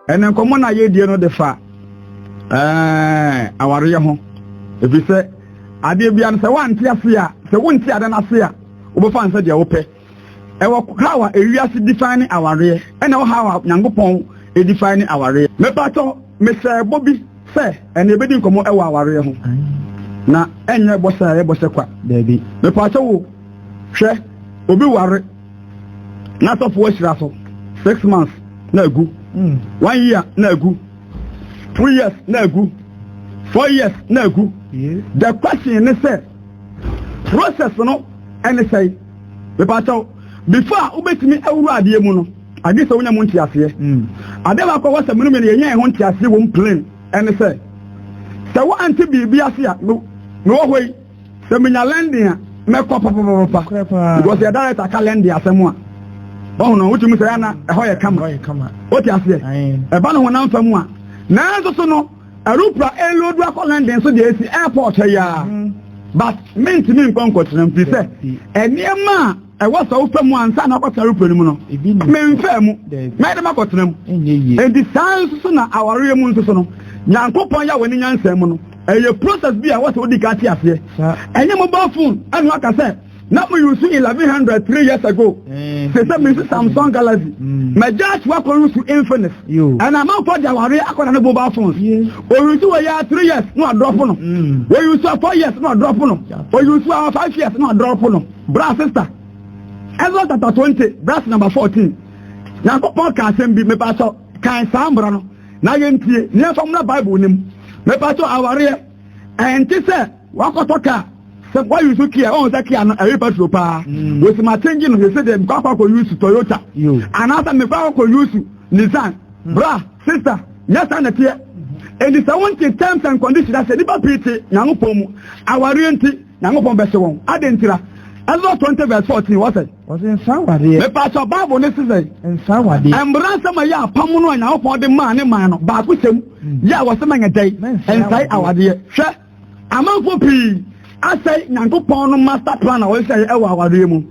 Ɛnɛ nkɔmmɔ no a yɛredie no de fa ɛɛ awareɛ ho. Ɛfiri sɛ adeɛ biara no sɛ woante ase a, sɛ wonte ade no ase a, wobɛfa no sɛ deɛ wopɛ. Ɛwɔ how a ewiase define awareɛ ɛna ɛwɔ how a Nyankopɔn define awareɛ. Mepatɔ mehyɛɛ bɔ bi sɛ ɛnɛ yɛbɛdi nkɔmmɔ ɛwɔ awareɛ ho. Na ɛnyɛ bɔhyɛ a ɛyɛ bɔhyɛ kwa. Dabi. Mepatɔ wo hwɛ obi ware na sɔfo ahyira so 6 months na agu, one year na agu, 2 years na agu, 4 years na agu. The question ne sɛ process no ɛne sɛe. Mepakyɛw, before a wobɛtumi awura adeɛ mu no, ade sɛ wonya mu nteaseɛ. Adeɛ baako a wɔsɛ mene mene yɛnya yɛn ho nteaseɛ wɔ mu plain ɛne sɛ sɛ woante biribi ase a mewɔ hɔ yi sɛ menya London a mɛkɔ papapapa because yɛ director ka London asɛm a ɔho no wotumi sɛ ɛna ɛhɔ yɛ kama. Wote aseɛ? Ɛba no honam fa mu a, nanso so no aeroplane ɛload akɔ London so deɛ esi airport ha yi a, but mentumi nkɔ nkɔtena mfiri sɛ ɛnneɛma a ɛwɔ sɛ wofa mu ansa na akɔtena aeroplane mu no memfaa mu, mɛde makɔtena mu. Enti saa nso so na awareɛ mu nso so no, Nyankopɔn yɛ wɔ ne nyansa mu no, ɛyɛ process bi a ɛwɔ sɛ wodi ka te aseɛ. Ɛnyɛ mobile phone ɛna waka sɛ na mo use 1100 3 years ago, sɛ sɛ mi use Samsung Galaxy, mɛgya atiwa kɔ use Infinix. Ɛna amanfoɔ de awareɛ akɔda ne mobile phones. Ouse wɔ yɛ 3 years na wadrop no, ouse 4 years na wadrop no, ouse 5 years na wadrop no. Bra, sister, Exodus chapter 20 verse number 14, Nyankopɔn ka asɛm bi. Mepa kan saa mmara no na yɛntie ne yɛmfa mmra Bible nim. Mepa awareɛ ɛnte sɛ wakɔtɔ kaa sɛ wayi Kia, ɔn sɛ Kia no ɛyɛ petrol paa. Wosi ma change no sɛ deɛ mekɔ akɔ use Toyota anaasɛ mekɔ akɔ use Nissan. Bra, sister, nyɛ saa na teɛ. Enti sɛ wonte terms and conditions ase, nipa pii te Nyankopɔn mu awareɛ nti Nyankopɔn bɛhye wɔn ade ntira. Exodus 20 verse 14, wɔsɛ Wɔsɛ nsa awadeɛ. Mepa Bible ne sisɛ Nsa awadeɛ. Mmara nsɛm a ɛyɛ apam no a Nyankopɔn de maa ne man no baako hyɛm yɛ a wɔsɛ ma nyɛ dɛn? Nsae awadeɛ. Hwɛ, amanfoɔ pii asɛe Nyankopɔn no master plan a wɔhyehyɛ ɛwɔ awadeɛ mu.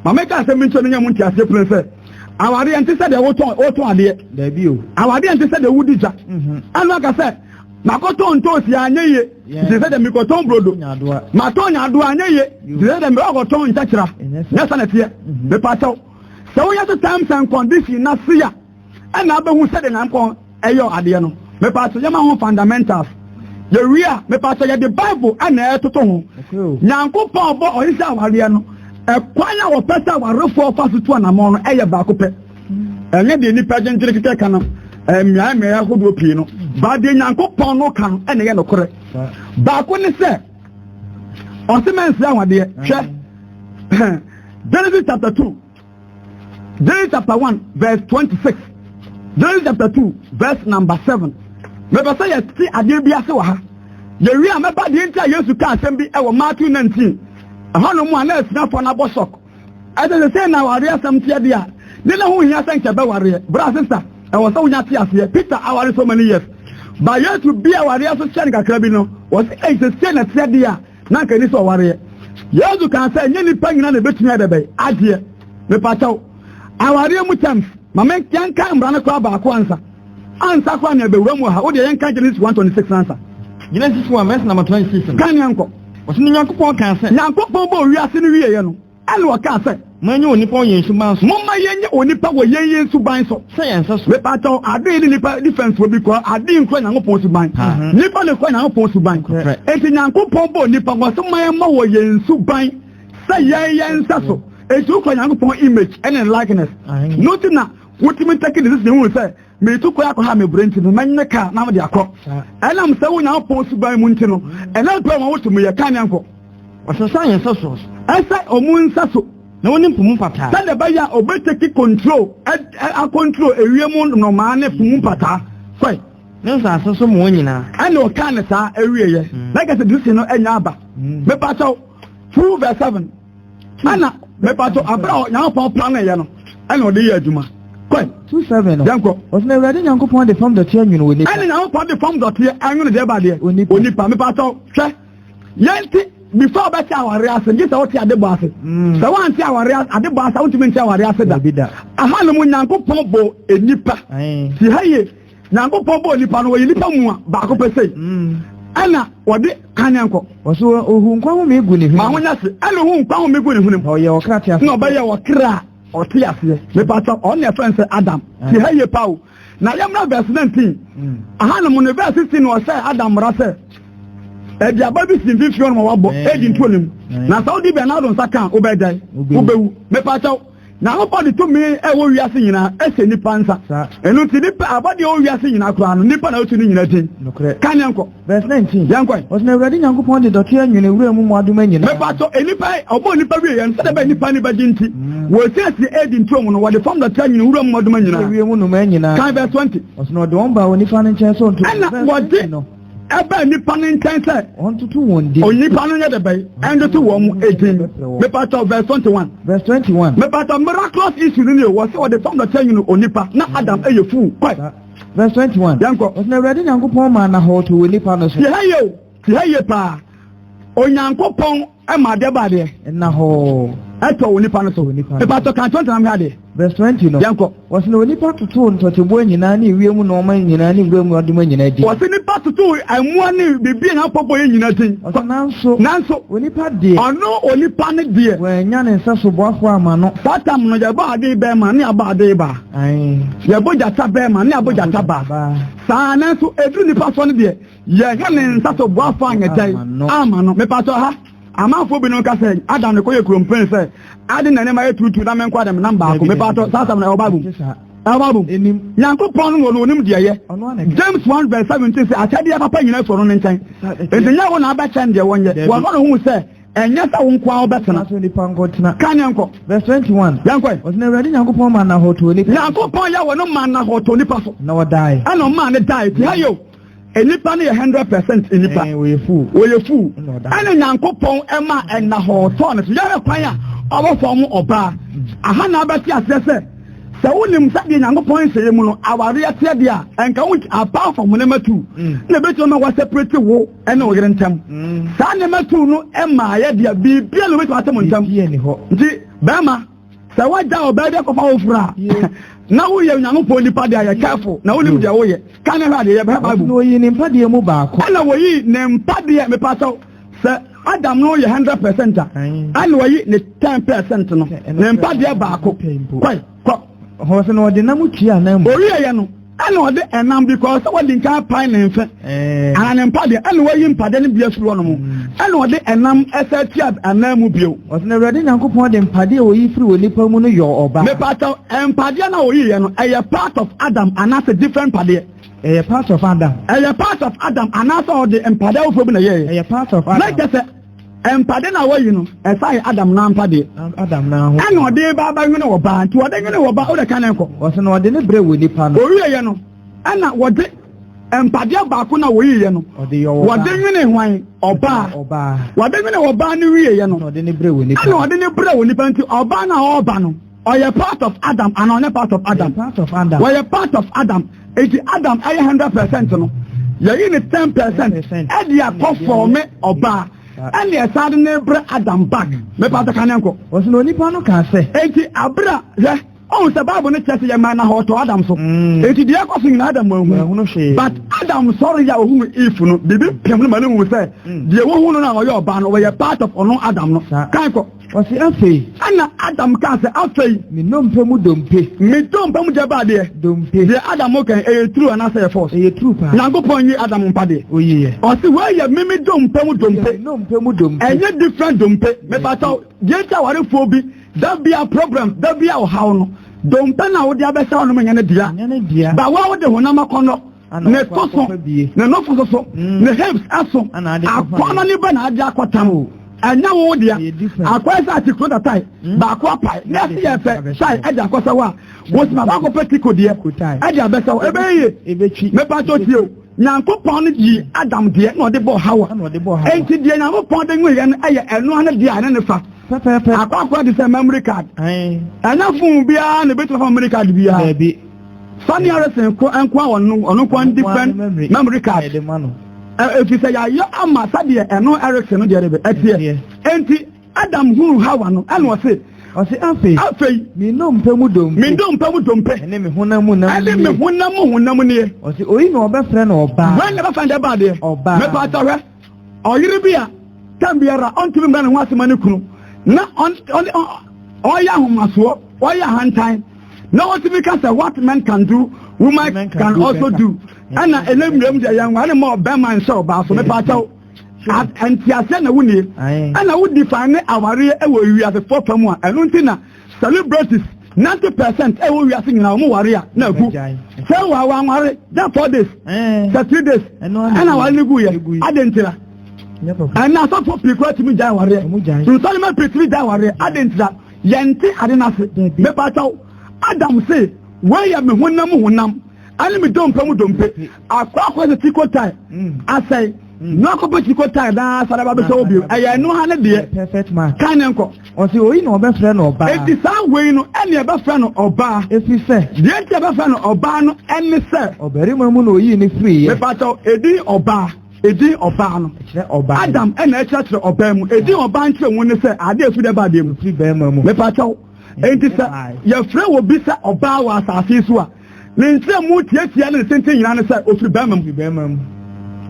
Maame ka asɛm bi nkyɛn no nyɛ mu nteaseɛ pere sɛ awadeɛ nte sɛ deɛ wotɔn adeɛ. Dabi o. Awadeɛ nte sɛ deɛ wodi gya ɛno aka sɛ makɔtɔn ntoosi anyɛ yie nti sɛ deɛ mekɔtɔn brodo, matɔn nyadoa anyɛ yie nti sɛ deɛ mekɔtɔn nkyɛkyerɛ. Nyɛ sa na teɛ. Mepakyɛw, sɛ woyɛ so terms and condition na se a ɛna abɛhu sɛdeɛ Nyankopɔn ɛyɛ adeɛ no. Mepakyɛw, yɛma ho fundamentals yɛwie a, mepakyɛw, yɛde Bible ɛna ɛtoto ho. Nyankopɔn bɔ ɔhyehyɛ awareɛ no, ɛkwan a wɔpɛ sɛ awarefoɔ fa so tu anammɔn no ɛyɛ baako pɛ. Ɛnyɛ deɛ nipa gyengyere kekɛ ka no mmeae mmeae ahodoɔ pii no baa deɛ Nyankopɔn no ka no ɛna ɛyɛ nokorɛ. Baako ne sɛ ɔse mɛnsi awadeɛ. Hwɛ Genesis chapter 2, Genesis chapter 1 verse 26, Genesis chapter 2 verse number 7. Mɛpɛ sɛ yɛte adeɛ bi ase wɔ ha. Yɛwie a, mɛba deɛ nti a Yesu ka asɛm bi ɛwɔ Matthew 19 ɛhɔnom a na asuafoɔ no abɔ shock ɛsɛ sɛ na awareɛ asɛm teɛ deɛ a ne na ho hia sɛ nkyɛ bɛwareɛ. Bra, sister, ɛwɔ sɛ wonya te aseɛ. Peter aware so many years ba Yesu bi awareɛ so kyɛ no kakra bi no, wɔsɛ ɛyi sɛ sɛ na teɛ deɛ a na nka ni sɛ ɔwareɛ. Yesu kan sɛ nyɛ nipa nyina na ebɛtumi ayɛ dɛbɛ agyeɛ. Mepakyɛw, awareɛ mu terms, ma me yɛnka mmara no koraa baako ansa koraa nea bɛwura mu wɔ ha. Wodeɛ yɛnka Genesis 1:26 ansa. Genesis 1 verse number 26 no. Ka nea nkɔ. Wɔsɛ ne Nyankopɔn kaa sɛ. Nyankopɔn bɔ wiase no wieɛ no, ɛna ɔkaa sɛ. Manyɛ onipa wɔ yɛn suban so. Momma yɛnyɛ onipa wɔ yɛn suban so. Sɛ yɛn nsa so. Mepakyɛw, ade ne nipa difference wɔ bi kɔ ade nkura Nyankopɔn suban. Nipa ne kura Nyankopɔn suban. Enti Nyankopɔn bɔ nipa wɔ so ma yɛn wɔ yɛn suban sɛ yɛn nsa so. Enti wokura Nyankopɔn image ɛne likeness no ti na wotumi take decision hu sɛ meetu kɔ akɔ ha mebrɛ nti no mɛnyɛ kaa na mede akɔ. Ɛnam sɛ wo Nyankopɔn suban mu nti no, ɛnam pɛ ma wotumi yɛ kaa ne nkɔ. Ɔsesa yɛn nsa so. Ɛsɛ ɔmo nsa so. Na wɔne po mu mpataa. Sɛdeɛ ɛbɛyɛ a ɔbɛtake control acontrol ewiem nnomaa ne po mu mpataa kɔe. Ne nsase so mmoa nyinaa. Ɛna ɔkaa ne saa awieɛ na kɛsɛ decision no ɛnya aba. Mepakyɛw, 2 verse 7 ɛna mepakyɛw, abere a Nyankopɔn plan yɛ no ɛna ɔde yɛ adwuma kɔe. 2:7 no. Yɛnkɔ. Ɔsɛ na Awurade Nyankopɔn de fam dɔteɛ nwene onipa. Ɛna Nyankopɔn de fam dɔteɛ ɛnwene deɛ ba deɛ? Onipa. Onipa. Mepakyɛw, hwɛ, yɛnti before ɔbɛte aware ase gye sɛ wote ade bɔ ase. Sɛ woante aware ade bɔ ase a, wontumi nte aware ase da. Dabi da. Aha no mu Nyankopɔn bɔ enipa. Si ha yie. Nyankopɔn bɔɔ nipa no, wɔyɛ nipa mua baako pɛ sei. Ɛna wɔde kan yɛn kɔ. Wɔso ohu nkwa home gu ne hwene. Ma ho nya se, ɛna ohu nkwa home gu ne hwene mu. Na ɔyɛ ɔkra te aseɛ. Na ɔbɛyɛ ɔkra a ɔte aseɛ. Mepatɔ, ɔno na ɛfrɛ no sɛ Adam. Ti ha yie pa o. Na yɛmmra verse 19. Ahanom no verse 16 na ɔhyɛɛ Adam mmara sɛ, aduaba bi si mfimfini hɔ nom a wabɔ, edi nturo no mu. Na sɛ wodi bi anaa wode nsa ka a, wobɛyɛ dɛn? Wobɛwu. Mepatɔ, Nyankopɔn de tumi a ɛwɔ wiase nyinaa ahyɛ nnipa nsa. Ɛno nti nipa abɔdeɛ ɛwɔ wiase nyinaa koraa no, nipa na ɔtu ne nyinaa din. Ka ne nkɔ. Verse 19. Yɛn kɔ. Ɔsɛ na Awurade Nyankopɔn de dɔteɛ anwene wura mu mmoadoma nyinaa. Mepatɔ nnipa ɔbɔ nnipa wie yɛn sɛdeɛ bɛyɛ nnipa ani bɛgye nti mm. wɔsiesie Eden turo mu no wɔde fam dɔteɛ anwene wura mu mmoadoma nyinaa. Wiem nnomaa nyinaa. Kan verse 20. Ɔsɛ na ɔde wɔn baa onipa no nkyɛn sɛ ɔnto. Ɛna wɔde ɛbaa nnipa no nkyɛn sɛ. Ɔntoto wɔn din. Onipa no nyɛ dɛ bɛyi ɛntoto wɔn mu edin. Mepatɔ verse 21. Verse 21. Mepatɔ miraculous issue no ni o wɔsɛ wɔde fam dɔteɛ anwene onipa na Adam ɛyɛ fuu kɔe. Verse 21. Yɛnkɔ. Ɔsɛ na Awurade Nyankopɔn maa nahɔɔ too onipa no so. Tie ha yie o, tie ha yie paa. Onyankopɔn ma adeɛ ba adeɛ. Nnahɔɔ. Ɛtɔ onipa no so. Mepatɔ kan 20 na mehwɛ adeɛ. Verse 20 no. Yɛnkɔ. Ɔsɛ na onipa totoo ntɔteboa nyinaa ne ewiem nnoɔma nyinaa ne wuram mmoadoma nyinaa din. Ɔsɛ nipa totoo mmoa ne biribi a Nyankopɔn bɔeɛ nyinaa din. Ɔsɛ nanso. Nanso. Onipa deɛ. Ɔno onipa no deɛ. Wannya ne nsa so boafoɔ amma no. Saa tam no yɛbɔ ade bɛrima ne yɛabɔ ade baa. Yɛbɔ gyata bɛrima ne yɛabɔ gyata baa. Saa nanso ɛduru nipa so no deɛ yɛhwɛ ne nsa so boafoɔ anyɛ dɛn ama no. Mepatɔ ha amanfoɔ binom ka sɛ Adam ne kɔyɛ kurompen sɛ ade na nneɛma yɛ tuutuu na menkɔ Adam nam baako. Mepatɔ saa asɛm no ɛwɔ Bible mu. Ɛwɔ Bible mu. Nyankopɔn no wɔ no onim deɛ yɛ. James 1 verse 17 sɛ akyɛdeɛ papa nyina firi ɔno ne nkyɛn. Nti nyɛ wo na abɛkyɛn deɛ wɔnyɛ. Wɔn no hu sɛ Ɛnyɛ sɛ wo nko ara wobɛtena. Nanso onipa nkɔtena. Kan yɛnkɔ. Verse 21. Yɛnkɔ ɛ. Ɔsɛ na Awurade Nyankopɔn maa Nahor too onipa. Nyankopɔn yɛ wɔ no maa Nahor too onipa so. Na ɔdae. Ɛna ɔmaa ne dae. Ti ha yɛ o. Nnipa no yɛ 100% nnipa. Ɛɛ wɔyɛ fuu. Wɔyɛ fuu. Ɛna Nyankopɔn ɛma Nahor tɔɔ ne so. Yɛhwɛ kwan a ɔwɔ fam ɔbaa. Aha na abɛte aseɛ sɛ. Sɛ wonim sɛdeɛ Nyankopɔn nhyehyɛeɛ mu no awareɛ teɛ deɛ a, ɛnka wo apart from nneɛma tu mm. na ɛbɛtumi ama wɔaseparate wo ne wo yere ntam. Mm. Saa nneɛma tu no ma ayɛ deɛ biribia na wobɛtumi ate mo ntam. Nti bɛrima sɛ woagya ɔbaa bi akɔfa wo foro a na woyɛ Onyankopɔn nipa deɛ ayɛ careful na wonim deɛ woyɛ. Ka ne hwɛ adeɛ yɛbɛhwɛ Bible. Na wɔyii ne mpadeɛ mu baako. Ɛna wɔyii ne mpadeɛ mepa kyɛw sɛ Adam no yɛ 100% a ɛna wɔyi ne 10% no ne mpadeɛ baako kɔe kɔ. Hɔ sɛ na ɔde nam tua anan mu. Owieɛ no ɛna ɔde ɛnam because sɛ wɔde nkan pae ne mfe ana ne mpadeɛ ɛna wɔyi mpadeɛ no bi afiri hɔ nom ɛna ɔde ɛnam ɛsɛ tua anan mu bio. Ɔsɛ na Awurade Nyankopɔn de mpadeɛ a wɔyi firi wɔ nipa mu no yɔɔ ɔbaa. Mepakyɛw mpadeɛ no a wɔyiiɛ no ɛyɛ part of Adam anaasɛ different mpadeɛ? Ɛyɛ part of Adam. Ɛyɛ part of Adam anaasɛ ɔde mpadeɛ afoforɔ bi na ɛyɛeɛ? Ɛyɛ part of Adam. Na kyɛ sɛ mpadeɛ no a wɔyi no ɛsa yɛ Adam no ampadeɛ. Adam no aho. Ɛna ɔde ba aba nwene ɔbaa nti ɔde nwene ɔbaa wode ka ne nkɔ. Ɔsɛ na ɔde ne brɛ wɔ nipa no. Owieɛ no ɛna wɔde mpadeɛ baako na wɔyiiɛ no wɔde nwene hwan ɔbaa wɔde nwene ɔbaa no wieɛ no ɛna ɔde ne brɛ wɔ nipa ɛna ɔde ne brɛ wɔ nipa nti ɔbaa no a ɔreba no ɔyɛ part of Adam anaa ɔnyɛ part of Adam wɔyɛ part of Adam eti Adam ɛyɛ 100% no yɛyi ne 10% ɛde akɔ fɔɔme ɔbaa ɛne ɛsan de ne brɛ Adam back mepata ka ne nkɔ. Ɔsɛ na onipa no kaa sɛ. Eti abira hwɛ. Ɔhu sɛ Bible no kyerɛ sɛ yɛmaa na ɔtɔ Adam so. Mm. Enti deɛ ɛkɔ so nyinaa Adam anhu. But Adam sɔre yɛ a ohuu Eve no, biribi pem no ma no hu sɛ mm. deɛ wohu no no a ɔyɛ ɔbaa no, ɔyɛ part of ɔno Adam no. Kan kɔ. Ɔsi afei. Ɛna Adam kaa sɛ afei. Me nnompe mu dompe. Me dompe mu deɛ baa deɛ. Dompe. Deɛ Adam kan ɛyɛ true anaasɛ ɛyɛ false? Ɛyɛ true paa. Nyankopɔn nyi Adam mpa deɛ. Oyiɛ. Ɔsi wei yɛ mimi dompe mu dompe. Me nnompe mu dompe. Ɛnyɛ different dompe. Mepatɔ deɛ nti awarefoɔ bi Da bia problems, da bia ɔhaw no, dompe no a wode abɛhyɛ hɔ nom nyɛ ne dea. Nyɛ ne dea. Ba wo a wode honam akɔnnɔ, ne to so, ne nofo so so, mm. ne hips ɛso, akɔnnɔ ne ba na ade akɔtam. Oh. Ɛnyɛ wo dea. Akɔyɛ sɛ ate kuro datae, mm. baako apae, na ɛsi yɛ fɛ, hyɛe ɛde akɔsɛ hɔ a, wosima baako pɛ tiko deɛ, ɛde abɛsɛ hɔ, ɛbɛyɛ yie. Mepa kyɛw tie o. Nyankopɔn no yii Adam deɛ na ɔde bɔɔ Hawa. Enti deɛ Nyankopɔn de nwuiɛ no yɛ ɛno ara deɛ a ɛne ne fa. Akwakoa te sɛ memory card. Ɛnyɛ phone biara na ebetumi afa memory card biara. Sony Ericsson ko nko a ɔno ɔno nko different memory card. Efi sɛ yɛayɛ ama sɛdeɛ ɛno Ericsson no deɛ de bɛ ɛteɛ. Enti Adam huu Hawa no ɛna ɔse. Ɔse afei. Afei. Me nnompe mu dompe. Me nnompe mu dompe. Ɛne me honam mu nam nie. Ɛne me honam mu honam nie. Ɔse oyi na ɔbɛfrɛ no ɔbaa. Wɛn na ɛbɛfrɛ no ɛbaa deɛ. Ɔbaa. Mepatɔ hwɛ. Ɔyere bi a tɛm biara ɔntumi mmra ne ho ase ma ne kunu na ɔyɛ ahomasoɔ, ɔyɛ ahantan na ɔtumi ka sɛ what men can do, woman can also do. Ɛna ɛnɛ mmerɛ mu deɛ yɛn nware ma ɔbɛrima nhyɛ ɔbaa so. Mepatɔ. Nteaseɛ na wonie. Ɛna wo define ne awareɛ ɛwɔ wiasefoɔ fa mu a, ɛno nti na celebrities 90% ɛwɔ wiase nyinaa wɔn ware a na agu. Sɛ wɔ wanware just 4 days, sɛ 3 days ɛna aware no gu yɛ ade ntira. Ɛna asɔfo pii kura tumi gya awareɛ, nsɔlima pii tumi gya awareɛ ade ntira. Yɛnte ade n'ase. Mepataw Adam se wei yɛ me honam honam ɛne me dompe mu dompe. Akɔ akɔ sɛ tiko tae asɛe na akɔpɛ tiko tae daa sara ba bɛsɛ wo bio, ɛyɛ ɛno ha ne deɛ. Perfect man. Kan ne nkɔ. Ɔse oyi na ɔbɛfrɛ no ɔbaa. Eti saa wei no ɛne ɛbɛfrɛ no ɔbaa. Efi sɛ. Deɛ nti ɛbɛfrɛ no ɔbaa no ɛne sɛ. Ɔbarima mu na oyii ne firi yɛ. Mepatɔ edin ɔbaa, edin ɔbaa no. Ɛkyerɛ ɔbaa. Adam ɛna ɛkyerɛkyerɛ ɔbaa mu. Edin ɔbaa nkyerɛ mu ne sɛ adeɛ efi dɛ ba adeɛ mu. Efiri bɛrima mu. Mepatɔ enti sɛ yɛfrɛ wɔ bi sɛ ɔbaa wɔ asase yi so a, ne nkyerɛ mu tietia ne ne tenten nyinaa ne sɛ ofiri bɛrima mu. Efiri bɛrima mu.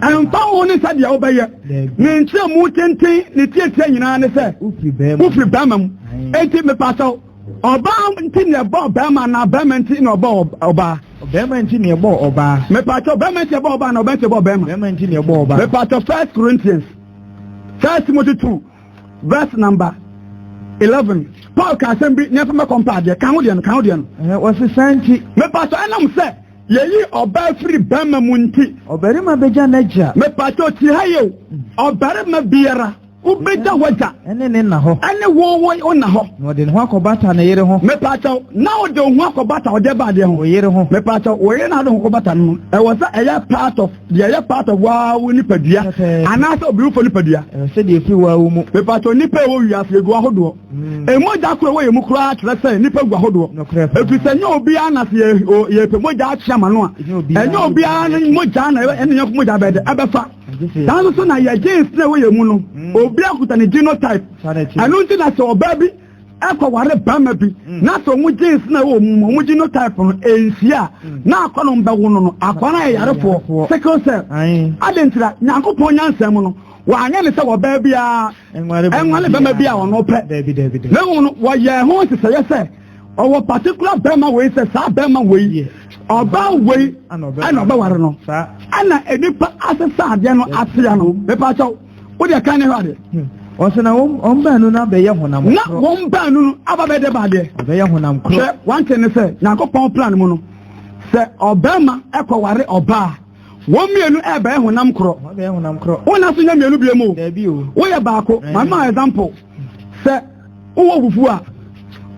Ɛmfa ho ne sɛ deɛ wobɛyɛ, ne nkyerɛ mu tenten ne tietia nyinaa ne sɛ wofiri bɛrima mu. Wofiri bɛrima mu. Enti mepatɔ ɔbaa nti na ɛbɔ bɛrima na bɛrima nti na ɔbɔ ɔbaa. Bɛrima nti na ɛbɔ ɔbaa. Mepatɔ bɛrima nti ɛbɔ ɔbaa na ɔbaa nti ɛbɔ bɛrima. Bɛrima nti na ɛbɔ ɔbaa. Mepatɔ First Corinthians, First Timothy 2 verse number 11, Paul ka asɛm bi ne ɛfɛ mɛkɔ mpa adeɛ ka ho deɛ no, ka ho deɛ no. Ɛhɛ, wɔse saa nti. Mepatɔ ɛnam sɛ yɛyi ɔbaa firi bɛrima mu nti. Ɔbarima bɛgya n'agya. Mepatɔ tie ha yɛ o, ɔbarima biara wobɛgya wagya. Ɛne ne na hɔ. Ɛne wo wo na hɔ. Na ɔde ne ho akɔbata ne yere ho. Mepatɔ na wode wo ho akɔbata ɔde ba adeɛ ho. O yere ho. Mepatɔ wo yere na wode ho kɔbata no, ɛwɔ sɛ ɛyɛ part of deɛ ɛyɛ part of waa wo nipadua anaasɛ obiwufo nipadua. Ɛwɔ sɛ deɛ efiri waa wo mu. Mepatɔ nipa ɛwɔ wiase egu ahodoɔ. Emogya koro ɛwɔ yɛn mu koraa kyerɛ sɛ nipa gu ahodoɔ. Nokorɛ paa. Efiri sɛ nyɛ obiara na sɛ yɛ yɛpɛ mogya akye ama no a, ɛnyɛ obiara ne mogya na ɛne yɛn mogya bɛyɛ dɛ ɛbɛfa. Saa nso so na yɛ genes na ɛwɔ yɛn mu no, obi akuta ne genotype. Ɛno nti na sɛ ɔbaa bi ɛkɔware barima bi na sɛ ɔmo genes na ɛwɔ mu, ɔmo genotype no ɛnhyia a, na akɔ no mbɛwo no, akɔ no ayɛ yarefoɔ, sickle cell. Ade ntira Nyankopɔn nyansa mu no, wanyɛ ne sɛ ɔbaa biara ɛnwale bɛrima bi a ɔno pɛ, na mmom no wɔyɛ ho nhyehyɛeɛ sɛ ɔwɔ particular bɛrima wei, sɛ saa bɛrima wei, ɔbaa wei ɛna ɔbɛware no. Ɛna nipa asesa adeɛ no asea no. Mepakyɛw, wode kan ne hwɛ adeɛ. Ɔsɛ na wɔn baanu no abɛyɛ honam na wɔn baanu no aba bɛyɛ dɛ baadeɛ. Ɔbɛyɛ honam korɔ. Hwɛ, wante ne sɛ Nyankopɔn plan mu no sɛ ɔbɛrima ɛkɔware ɔbaa, wɔn mmienu ɛbɛyɛ honam korɔ. Wɔbɛyɛ honam korɔ. Wɔn aso nyɛ mmienu bie mu. Dabi o. Woyɛ baako. Maame, example, sɛ wowɔ fufu a,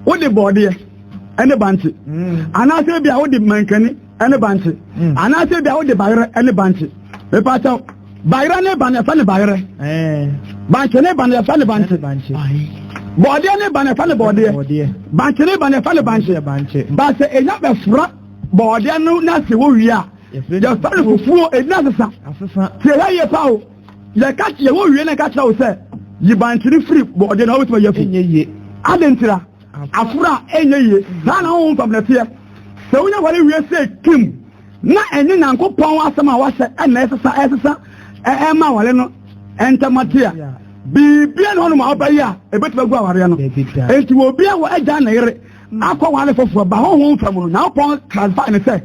wode bɔɔdeɛ ɛne bankye, anaasɛ bi a wode mankani ɛne bankye, anaasɛ bi a wode bayerɛ ɛne bankye. Mepakyɛw, bayerɛ ne ba no yɛfɛ ne bayerɛ, bankye ne ba no yɛfɛ ne bankye, bɔɔdeɛ ne ba no yɛfɛ ne bɔɔdeɛ, bankye ne ba no yɛfɛ ne bankye. Ba sɛ enya bɛfra bɔɔdeɛ no na se wɔ wie a, yɛfɛ no fufuo. Edina sesa tie ha yie pa o. Yɛka yɛwɔ wie na yɛka kyerɛ wo sɛ yi bankye no firi bɔɔdeɛ no, wobɛtumi ayi afiri ade ntira aforo a ɛnyɛ yie. Saa na honhom fam na teɛ. Sɛ wonya ware wie sɛ kim na ɛnyɛ Nyankopɔn asɛm a wahyɛ ɛna ɛsesa ɛsesa ɛma aware no ɛntɛm ate a, biribia ne hɔnom a wobɛyɛ a ɛbɛtumi agu awareɛ no. Enti wɔ obi a wɔ agya ne yere akɔ ware foforɔ ba, honhom fam no Nyankopɔn clarify ne sɛ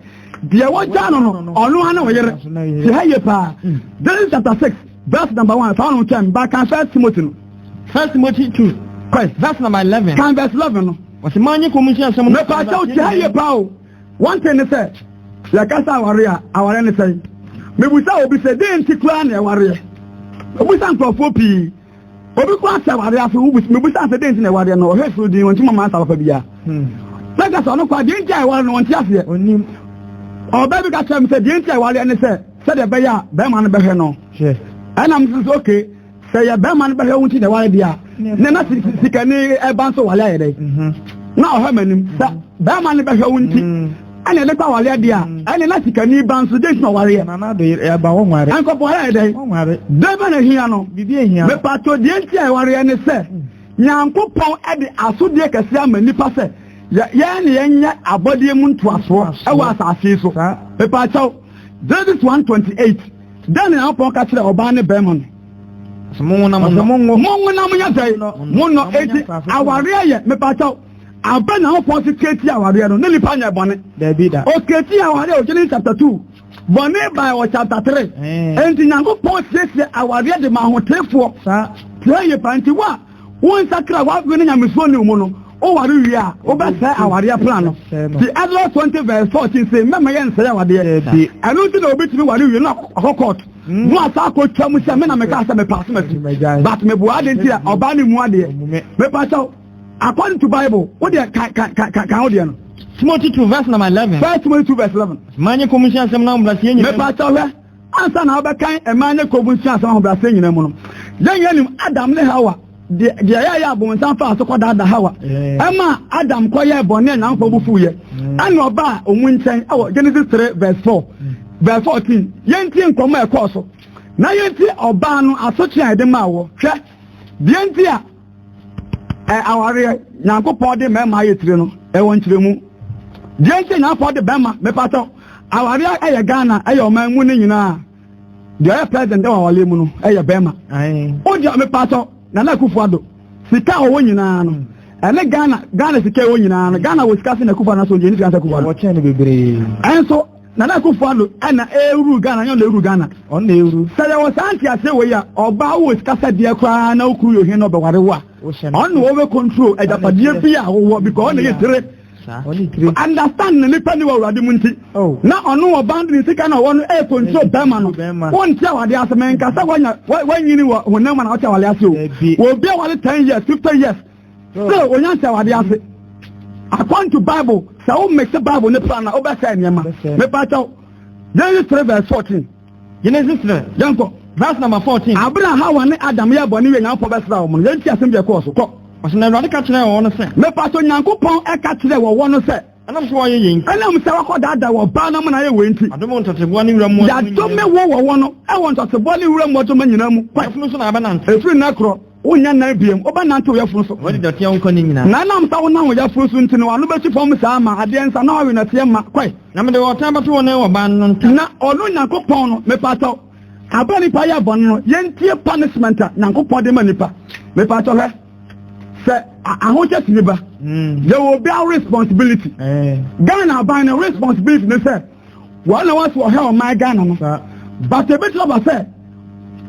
deɛ wɔgya no, ɔno ara ne ɔyere. Te ha yie paa. Genesis chapter 6 verse number 1, fa no twɛn ba kan First Timothy no. First Timothy 2. Kɔe. Verse number 11. Kan verse 11 no. Wɔsi maa nye kɔn mu nhyɛ asɛm no. Mepɛ akyɛw, te ha yie paa o. One thing ne sɛ yɛkasa aware a, aware ne sɛn? Mebusa obi sɛ deɛ nti koraa na ɛwareɛ. Mebusa nkurɔfoɔ pii, obi koraa sɛ aware ase. Mebusa sɛ deɛ nti na ɛwareɛ no, ɔhwɛ soro din, ɔnti mama ansa papa biara na ka sɛ ɔno koraa deɛ nti a ɛware no ɔnte aseɛ. Ɔbaa bi ka kyerɛ me sɛ deɛ nti a ɛwareɛ ne sɛ sɛdeɛ ɛbɛyɛ a bɛrima no bɛhwɛ no. Ɛna m sɛ okay, sɛ yɛ bɛrima no bɛhwɛ wo nti na ɛware deɛ a, na sikani ɛba nso wale ayɛ dɛ na ɔhwɛ m'anim sɛ bɛrima no bɛhwɛ wo nti ɛna ɛde kɔ awareɛ deɛ a, ɛne na sikani ba nso de nti na ɔwareɛ ɛnkɔpɔ ayɛ dɛ dɛn bɛ na hia no. Mepatɔ deɛ nti a ɛwareɛ ne sɛ. Nyankopɔn de asodie kɛseɛ ama nnipa sɛ yɛn ne yɛnyɛ abɔdeɛ mu ntoasoɔ wɔ asase yi so. Mepaakyɛw, Genesis 1:28, dɛn na Nyankopɔn ka kyerɛ ɔbaa ne bɛrima no? Monwo na monnɔ. Monwo na monyɛ sɛn? Monnɔ. Enti awareɛ yɛ, mepaakyɛw, abɛ Nyankopɔn se create awareɛ no, ne nipa nyɛ bɔne. Dabi da. O create awareɛ wɔ Genesis chapter 2. Bɔne bae wɔ chapter 3. Enti Nyankopɔn siesie awareɛ de ma ahoteefoɔ. Tie yie paa, nti wo a wonsakra w'adwene ne nyamesuo nni wo mu no, woware wie a, wobɛsɛe awareɛ plan no. Nti Exodus 20 verse 14 se, Mɛma yɛnsɛe awadeɛ. Ɛno nti na obi tumi ware wie na ɔkɔ court. Na wasa akɔtwa mu sɛ me na mekaa sɛ mepɛ asomasi. But meboa ade nti a ɔbaa no mmu adeɛ. Mepa kyɛw. According to Bible, wo deɛ kan kan kan kan wo deɛ no. Timothy 2 verse number 11. First Timothy 2 verse 11. Mmaa nyɛ komm nsua asɛm no ahobrɛaseɛ nyinaa mu. Mepa kyɛw hwɛ, ansa na wobɛkan mmaa nyɛ komm nsua asɛm ahobrɛaseɛ nyinaa mu no, yɛn nyinaa nim Adam ne Hawa deɛ deɛ ɛyɛ a abonsam faa so kɔdaadaa Hawa ɛma Adam kɔyɛɛ bɔne a Nyankopɔn bo fuiɛ ɛna ɔbaa wɔn nkyɛn ɛwɔ Genesis 3 verse 4 verse 14. Yɛntie nkɔmmɔ a ɛkɔɔ so na yɛntie ɔbaa no asotwe a yɛde maa wɔ. Hwɛ deɛ nti a Ɛ awareɛ, Nyankopɔn de mmarima ayɛ tire no, ɛwɔ nkyerɛmu. Deɛ nti Nyankopɔn de bɛrima, mepatɔ, awareɛ ɛyɛ Ghana, ɛyɛ ɔman mu no nyinaa. Deɛ ɔyɛ president ɛwɔ awareɛ mu no, ɛyɛ bɛrima. O deɛ mepatɔ, Nana Akufo-Addo, sika a ɔwɔ nyinaa no, ɛne Ghana, Ghana sika ɛwɔ nyinaa no, Ghana wɔ sika sen Akufo-Addo na so ɔgye ne sika sɛ Akufo-Addo. Wɔkyɛn no bebree. Ɛnso, Nana Akufo-Addo ɛna ɛruru Ghana, nyɛ ɔna ɛruru Ghana. Ɔno na ɛruru. Sɛ yɛwɔ saa nteaseɛ wei a, ɔbaa wowɔ sika sɛ deɛ koraa na wo kunu yɛ ohia na ɔbɛware wo a, ɔno na ɔbɛ control agyapadeɛ bi a wowɔ because ɔno yɛ tire. Understand na nipa ni wɔ awurade mu nti oh. na ɔno ɔbaa de ne sika na ɔwɔ no ɛyɛ control bɛrima no. Wonte awadeɛ ase menka sɛ wanya wanyini wɔ honam na wote awadeɛ ase o. Obi aware 10 years, 50 years Still, onya nhyɛ awade ase. According to Bible, sɛ wo mix Bible ne plan na wobɛsɛe nneɛma. Mepa kyɛw. Genesis 3 verse 14. Genesis 3. Yɛnkɔ. Verse number 14. Abere a Hawa ne Adam yɛ bɔne wie Nyankopɔn bɛsra wɔn no, yɛnti asɛm bi ɛkɔɔ so. Kɔ. Ɔsɛ na Awurade ka kyerɛɛ wɔn no sɛ. Mepa kyɛw, Nyankopɔn ɛka kyerɛɛ wɔwɔ no sɛ. Ɛnam sɛ wɔayɛ yei nti. Ɛnam sɛ wɔakɔdaadaa wɔ ɔbaa no ama no ayɛ wei nti. Yɛadome wo ntɔteboa ne wuram mmoadoma nyinaa mu. Yɛadome wo wɔ wɔn no wɔ ntɔteboa ne wuram mmoadoma nyinaa mu. Wo yafunu so na wobɛnante. Ɛfiri nnɛ korɔ, wonnyɛ nan bio, wobɛnante wo yafunu so. Woadi dɔteɛ wo nkwa nna nyinaa. Na ɛnam sɛ wonam wo yafunu so nti no, w'ano bɛsi fam saa ma adeɛ nsa na woawe nɔteɛ ma. Kɔe. Na mede ɔtan bɛto wo ne ɔbaa no ntam. Na ɔno Nyankopɔn no, mepakyɛw, aberɛ a nipa yɛ bɔne no, yɛntie punishment a Nyankopɔn de ma nipa. Mepakyɛw hwɛ. Sɛ ahokyɛ tumi ba, hmm. yɛwɔ obiara responsibility. Eh. Ghana aban no responsibility ne sɛ wɔn na wɔsi ɔhɛ ɔman Ghana no. But ebetumi aba sɛ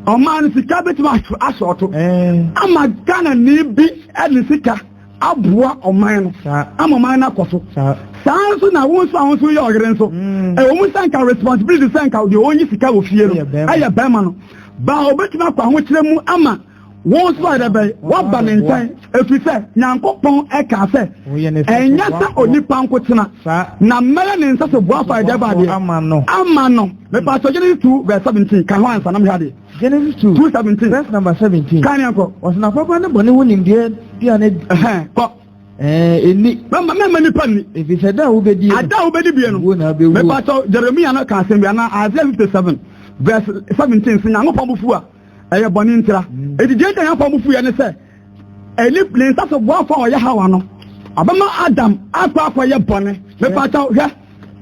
ɔman no sika betumi asɔɔto eh. ama Ghana ni bi ɛde sika aboa ɔman no ama ɔman no akɔ so. Saa nso na wo nso a wo nso yɛ ɔyere nso. Hmm. Ɛwɔ mu sɛ nka responsibility sɛ nka deɛ ɔnyi sika wɔ fie no ɛyɛ bɛrima no. Ba obetumi akɔ ahokyerɛ mu ama. Wo nso ayɛ dɛ bɛn? Woaba ne nkyɛn, ɛfiri sɛ Nyankopɔn kaa sɛ, Ɛnyɛ sɛ onipa nko tena, na mɛyɛ ne nsa so boafo ayɛ dɛ bɛ adeɛ? Ama no. Mepatwɔ Genesis 2 verse 17, ka ho ansa na mehwɛ adeɛ. Genesis 2 2:17. Verse number 17. Kan yɛn kɔ. Ɔsɛ na papa ne bɔne ho nimdeɛ dua ne. Ɛhɛn, kɔ. Ɛɛ, ɛnni. Mɛma mɛma nipa nni. Ɛfiri sɛ da a wobɛdie no. Ada a wobɛdi bie no. Wuo na wobɛwuo. Mepatwɔ Jeremia no ka asɛm bi anaa Isaiah 57 verse 17 sɛ Nyankopɔn bo fu a. Ɛyɛ bɔne ntira. Enti deɛ nti a Nyankopɔn bo fuiɛ ne sɛ, ɛni ne nsa so boafoɔ a ɔyɛ Hawa no, ɔbɛma Adam akɔ akɔyɛ bɔne. Mepakyɛw, hwɛ,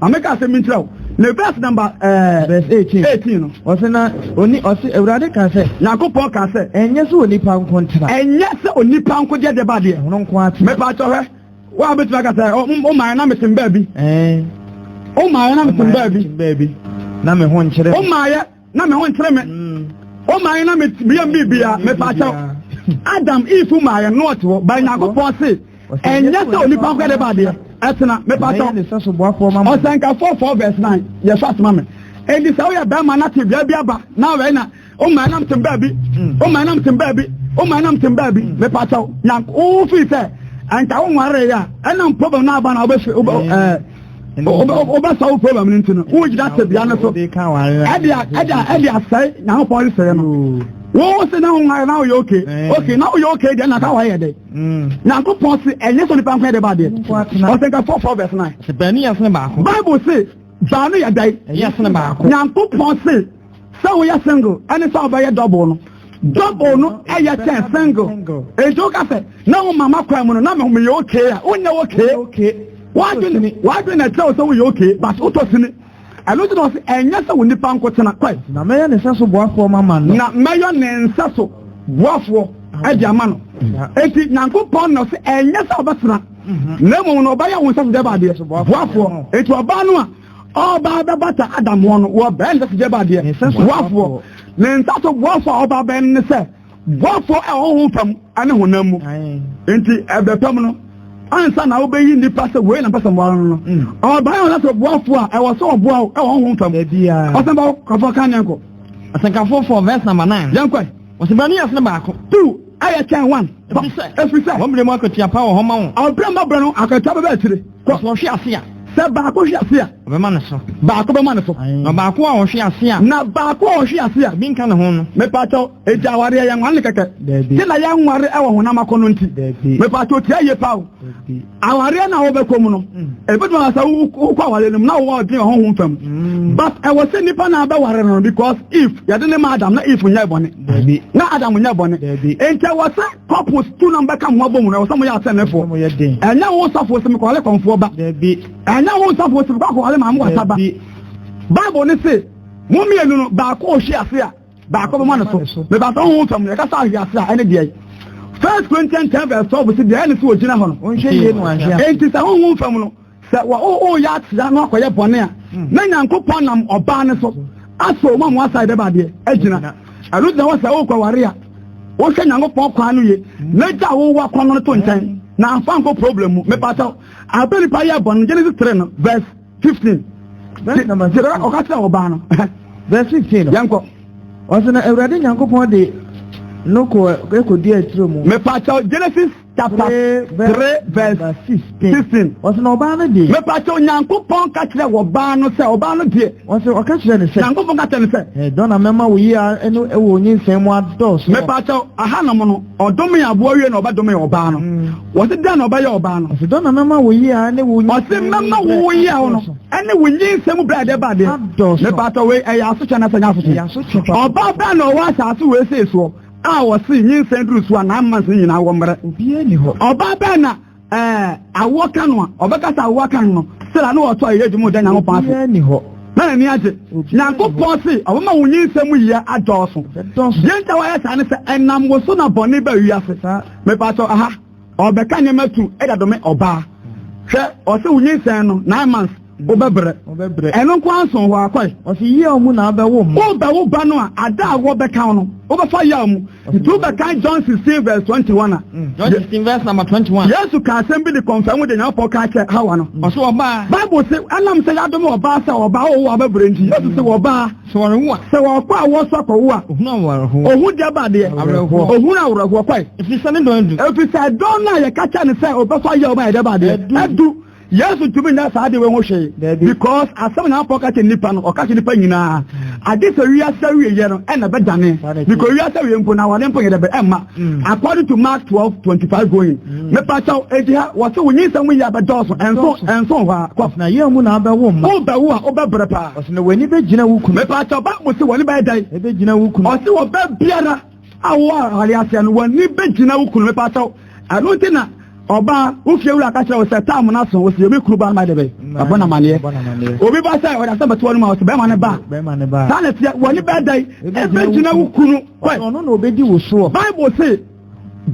ma meka asɛm bi nkyerɛ wo. Ne verse number eh, verse 18. 18 no. Ɔse na oni ɔse Awurade ka sɛ. Nyankopɔn ka sɛ. Ɛnyɛ sɛ onipa nko ntena. Ɛnyɛ sɛ onipa nko deɛ deɛ ba deɛ. Ɛhono nko atena. Mepakyɛw hwɛ, wo a wobɛtumi aka sɛ, o maayɛ na metem baabi. O maayɛ na metem baabi. Na me ho nkyerɛ. O maayɛ. Na me ho nkyere me. O maa na me meyɛ biribiara mepa kyɛw. Adam Eve maa yɛn no ɔte hɔ ba Nyankopɔn se ɛnyɛ sɛ onipa nkɔ de ba adeɛ ɛtena mepa kyɛw. Ɔsɛnkafoɔ 4 verse 9 yɛ fast ma me. Enti sɛ woyɛ bɛrima na te bea bi aba na wɛn na o maa nam tem baabi o maa nam tem baabi o maa nam tem baabi mepa kyɛw nyank wo fi sɛ ɛnka wo nware yɛ a ɛnam problem na aba na wobɛfi wobɛ ɛɛ wobɛsɔ wo problem no nti no wogyina tebea no so ɛde ɛde asɛe Nyankopɔn resɛe no wo se na wo nware na woyɛ okay okay na woyɛ okay deɛ na ka wayɛ dɛ Nyankopɔn se ɛnyɛ sɛ nipa nko yɛ de ba adeɛ ɔsɛnka 4 4 verse 9 sɛ baanu yɛ sene baako. Bible se baanu yɛ dɛn ɛyɛ sene baako. Nyankopɔn se sɛ woyɛ single ɛne sɛ wobɛyɛ double no. Double no ɛyɛ kyɛn single. Enti woka sɛ na wo mama kwan mu no na meyɛ okay a, wonyɛ okay. W'adwene w'adwene na ɛkyerɛ wo sɛ woyɛ okay but wotɔ sini. Ɛno nti na ɔse ɛnyɛ sɛ wo nipa nko tena kɔe. Na mɛyɛ ne nsa so boafoɔ mama no. Na mɛyɔ ne nsa so boafoɔ ɛde ama no. Enti Nyankopɔn na ɔse ɛnyɛ sɛ ɔbɛtena na mmom no ɔbɛyɛ wo nsa so deɛ baadeɛ boafoɔ. Enti ɔbaa no a ɔba bɛbata Adam ho no wɔbɛyɛ ne nsa so deɛ baadeɛ boafoɔ. Ne nsa so boafoɔ a ɔba bɛn ne sɛ boafoɔ ɛwɔ honhom fam ne honam mu. Nti ɛbɛ fam no ansa na wobɛyi nnipa sɛ wei na mpɛ sɛ mmoa no no ɔba yɛ ɔnsa so boafoɔ a ɛwɔ sɛ ɔboa wo ɛwɔ honhom fam. Ɔsɛn ba kɔfɔ kan yɛnkɔ. Ɔsɛnkafoɔ 4 verse number 9. Yɛnkɔ. Ɔsɛ bra ne yɛsene baako. 2 ɛyɛ kyɛn 1. Ɛfiri sɛ. Wɔn berɛ mu akatua pa wɔ hɔ ma wɔn. Ɔberɛ mma berɛ no akatua bɛbɛ akyire. Kɔ. Sɛ ɔhwe ase a. Sɛ baako hwe ase a. Ɔbɛma ne so. Baako bɛma ne so. Na baako a ɔhwe ase a. Na baako a ɔhwe ase a. Obi nka ne ho no. Mepakyɛw, enti awareɛ yɛ nware kɛkɛ. Dabi. Te na yɛnware ɛwɔ honam akɔnnɔ nti. Dabi. Mepakyɛw tia yie paa o. Dabi. Awareɛ na wobɛkɔ mu no, ebetumi aba sɛ wokɔ awareɛ no mu na wowɔ ɔdwen wɔ honhom fam. But ɛwɔ sɛ nipa na abɛware no because if yɛde ne ma Adam na if nyɛ bɔne. Dabi. Na Adam nyɛ bɔne. Dabi. Enti ɛwɔ sɛ couples tu na mbɛka mo abɔ mu no, ɛwɔ sɛ moyɛ asɛnnefoɔ. Mo yɛ den. Ɛnyɛ wo sɔfo sɛ mekɔwale kɔmfoɔ ba. Dabi. Ɛnyɛ wo sɔfo sɛ mekɔ akɔwale maame wasa ba. Dabi. Bible ne se, mo mmienu no, baako ɔhwe ase a, baako bɛma ne so. Meba sɛ honhom fam no, yɛka sɛ ahwe ase a, ɛne deɛ. First Corinthians 10 verse 12 sɛ deɛ ɛne sɛ ɔgyina hɔ no. Wonhwɛ yie no anhwɛ ase. Enti sɛ honhom fam no, sɛ woyɛ akyea na wakɔyɛ bɔne a, na Nyankopɔn nam ɔbaa no so asɔ wɔn a wɔn asae bɛba adeɛ agyina. Ɛno gyina hɔ sɛ wokɔware a, wohwɛ Nyankopɔn kwan no ye, na gya wowɔ akɔnnɔ no to nkyɛn, na amfa nkɔ problem mu. Mepakyɛw, abere nipa yɛ bɔne no, Genesis 3 no verse 15. Verse number 15. Ɔka kyerɛ ɔbaa no. Verse 15 no. Yɛnkɔ. Ɔsɛ na Awurade Nyankopɔn de no kɔ ekɔdua turo mu. Mepakyɛw, Genesis chapter 3 verse 16. Ɔsɛ na ɔbaa no deɛ. Mepakyɛw, Nyankopɔn ka kyerɛ ɔbaa no sɛ ɔbaa no deɛ. Ɔsɛ ɔka kyerɛ no sɛ. Nyankopɔn ka kyerɛ no sɛ. Ɛdɔ na mɛma wo yea ne wɔ nyinsɛn mu adɔɔso. Mepakyɛw, ahanom no, ɔdome aboa wie na ɔbɛdome ɔbaa no. Wɔse dɛn na ɔbɛyɛ ɔbaa no? Ɔsɛ dɔ na mɛma wo yea ne wo Ɔse mɛma wo yea no ɛne wo nyinsɛn mu brɛ adeɛ ba adeɛ. Adɔɔso. Mepakyɛw, wei ɛyɛ asotwe anaasɛ ɛnyɛ asotwe? Ɛyɛ asotwe papa. Ɔbaa bɛn na ɔwɔ asase wei sei soɔ a ɔse nyinsɛn duru so a 9 months no nyinaa wɔ mmerɛ? Obiara nni hɔ. Ɔbaa bɛn na awoɔ ka no a ɔbɛka sɛ awoɔ aka no no sɛla na ɔtɔ ayɛ adwuma ɔda Nyankopɔn ase. Obiara nni hɔ. Na n'ani agye. Nyankopɔn se ɔbɛma wo nyinsɛn mu yie adɔɔso. Ɛdɔɔso. Deɛ nti a wayɛ saa ne sɛ ɛnam wo so na bɔne ba wiase. Saa. Mepakyɛw, aha ɔbɛka nneɛma tu ɛda dome ɔbaa. Hwɛ, ɔse wo nyinsɛn no 9 months wobɛbrɛ. Wobɛbrɛ. Ɛno nko ara nso hɔ akɔe. Ɔse yea mu na abɛwo mma. Wobɛwo ba no a, ada a wɔbɛka wo no, wobɛfa yaw mu. Nti wobɛkan John 16 verse 21 a. John 16 verse number 21. Yesu ka asɛm bi de kɔnfɛn mu de Nyankopɔn ka kyerɛ Hawa no. Ɔse ɔbaa. Bible se ɛnam sɛ yɛadome ɔbaa sɛ ɔbaa ɔwo abɛbrɛ nti, Yesu se ɔbaa. Sɛ wɔrewo a. Sɛ wɔkɔ a wɔso akɔwo a. Ohunu awerɛhoɔ. Ohun deɛ ba adeɛ. Awerɛhoɔ. Ohun awerɛhoɔ kɔe. Ɛfiri sɛ ne dɔn adu. Ɛfiri sɛ dɔn no a yɛka kyerɛ no sɛ ɔbɛfa yaw mu ayɛ deɛ ba adeɛ. Adu. Yesu ntumi nyɛ saa ade wei ho hwee. Dabi. Because asɛm Nyankopɔn ka kyerɛ nipa no, ɔka kyerɛ nipa nyinaa. Ade sɛ wiase awieɛ no ɛna ɛbɛdane. Because wiase awie mpo na aware mpo nyɛ dɛ bɛ ɛmma. According to Mark 12:25 going. Mepakyɛw, enti ha wɔse wo nyinsɛn mu yɛ abɛdɔɔso, ɛnso ɛnso hɔ a. Kɔ. Na yea mu na abɛwo mma. Wobɛwo a wobɛbrɛ paa. Ɔse na w'ani bɛgyina wo kunu. Mepakyɛw, Bible se w'ani bɛyɛ dɛn? Ɛbɛgyina wo kunu. Ɔse ɔbɛ biara a wowɔ aware aseɛ no, w'ani bɛgyina wo kunu. Mepakyɛw, ɛno nti na ɔbaa wo fie wura ka kyerɛ wo sɛ taam no aso, ɔsi obi kunu ba no ma de bɛ ɛbɔ no amaneɛ. Obi ba sɛ ɔde asɛm bɛto w'anom a, ɔsi bɛrima no ba. Bɛrima no ba. Saa na ɛteɛ, w'ani bɛyɛ dɛn? Ɛbɛgyina wo kunu. Kɔe. Ɔno na ɔbɛdi wo soɔ. Bible se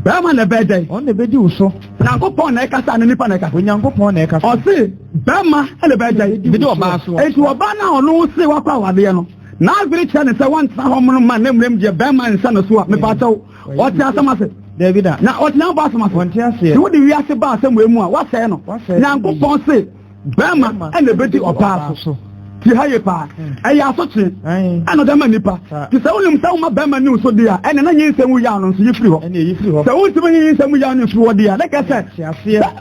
bɛrima na ɛbɛyɛ dɛn? Ɔno na ɛbɛdi wo so. Nyankopɔn na ɛkasa na nipa na ɛkasa? Onyankopɔn na ɛkasa. Ɔse bɛrima na ɛbɛyɛ dɛn? Ɛbɛdi ɔbaa soɔ. Enti ɔbaa no a ɔno se wakɔ awadeɛ no, n'adwene kyerɛ ne sɛ wɔntena hɔ mono ma ne mmerɛm deɛ bɛrima nhyɛ no so a, mepakyɛw, ɔte asɛm ase? Dabi da. Na ɔte Nyankopɔn asɛm ase? Ɔnte aseɛ. Sɛ wode wiase ba asɛm wei mu a, woasɛe no. Woasɛe no. Nyankopɔn se bɛrima na ɛbɛdi ɔbaa so. Ti ha yie paa. Ɛyɛ asotwe ɛna ɔde ama nipa. Ti sɛ wonim sɛ woma bɛrima ni so deɛ a, ɛna na nyinsɛn mu yaw no nso yi firi hɔ. Sɛ wontumi nyi nyinsɛn mu yaw no mfiri hɔ deɛ a, na kɛ sɛ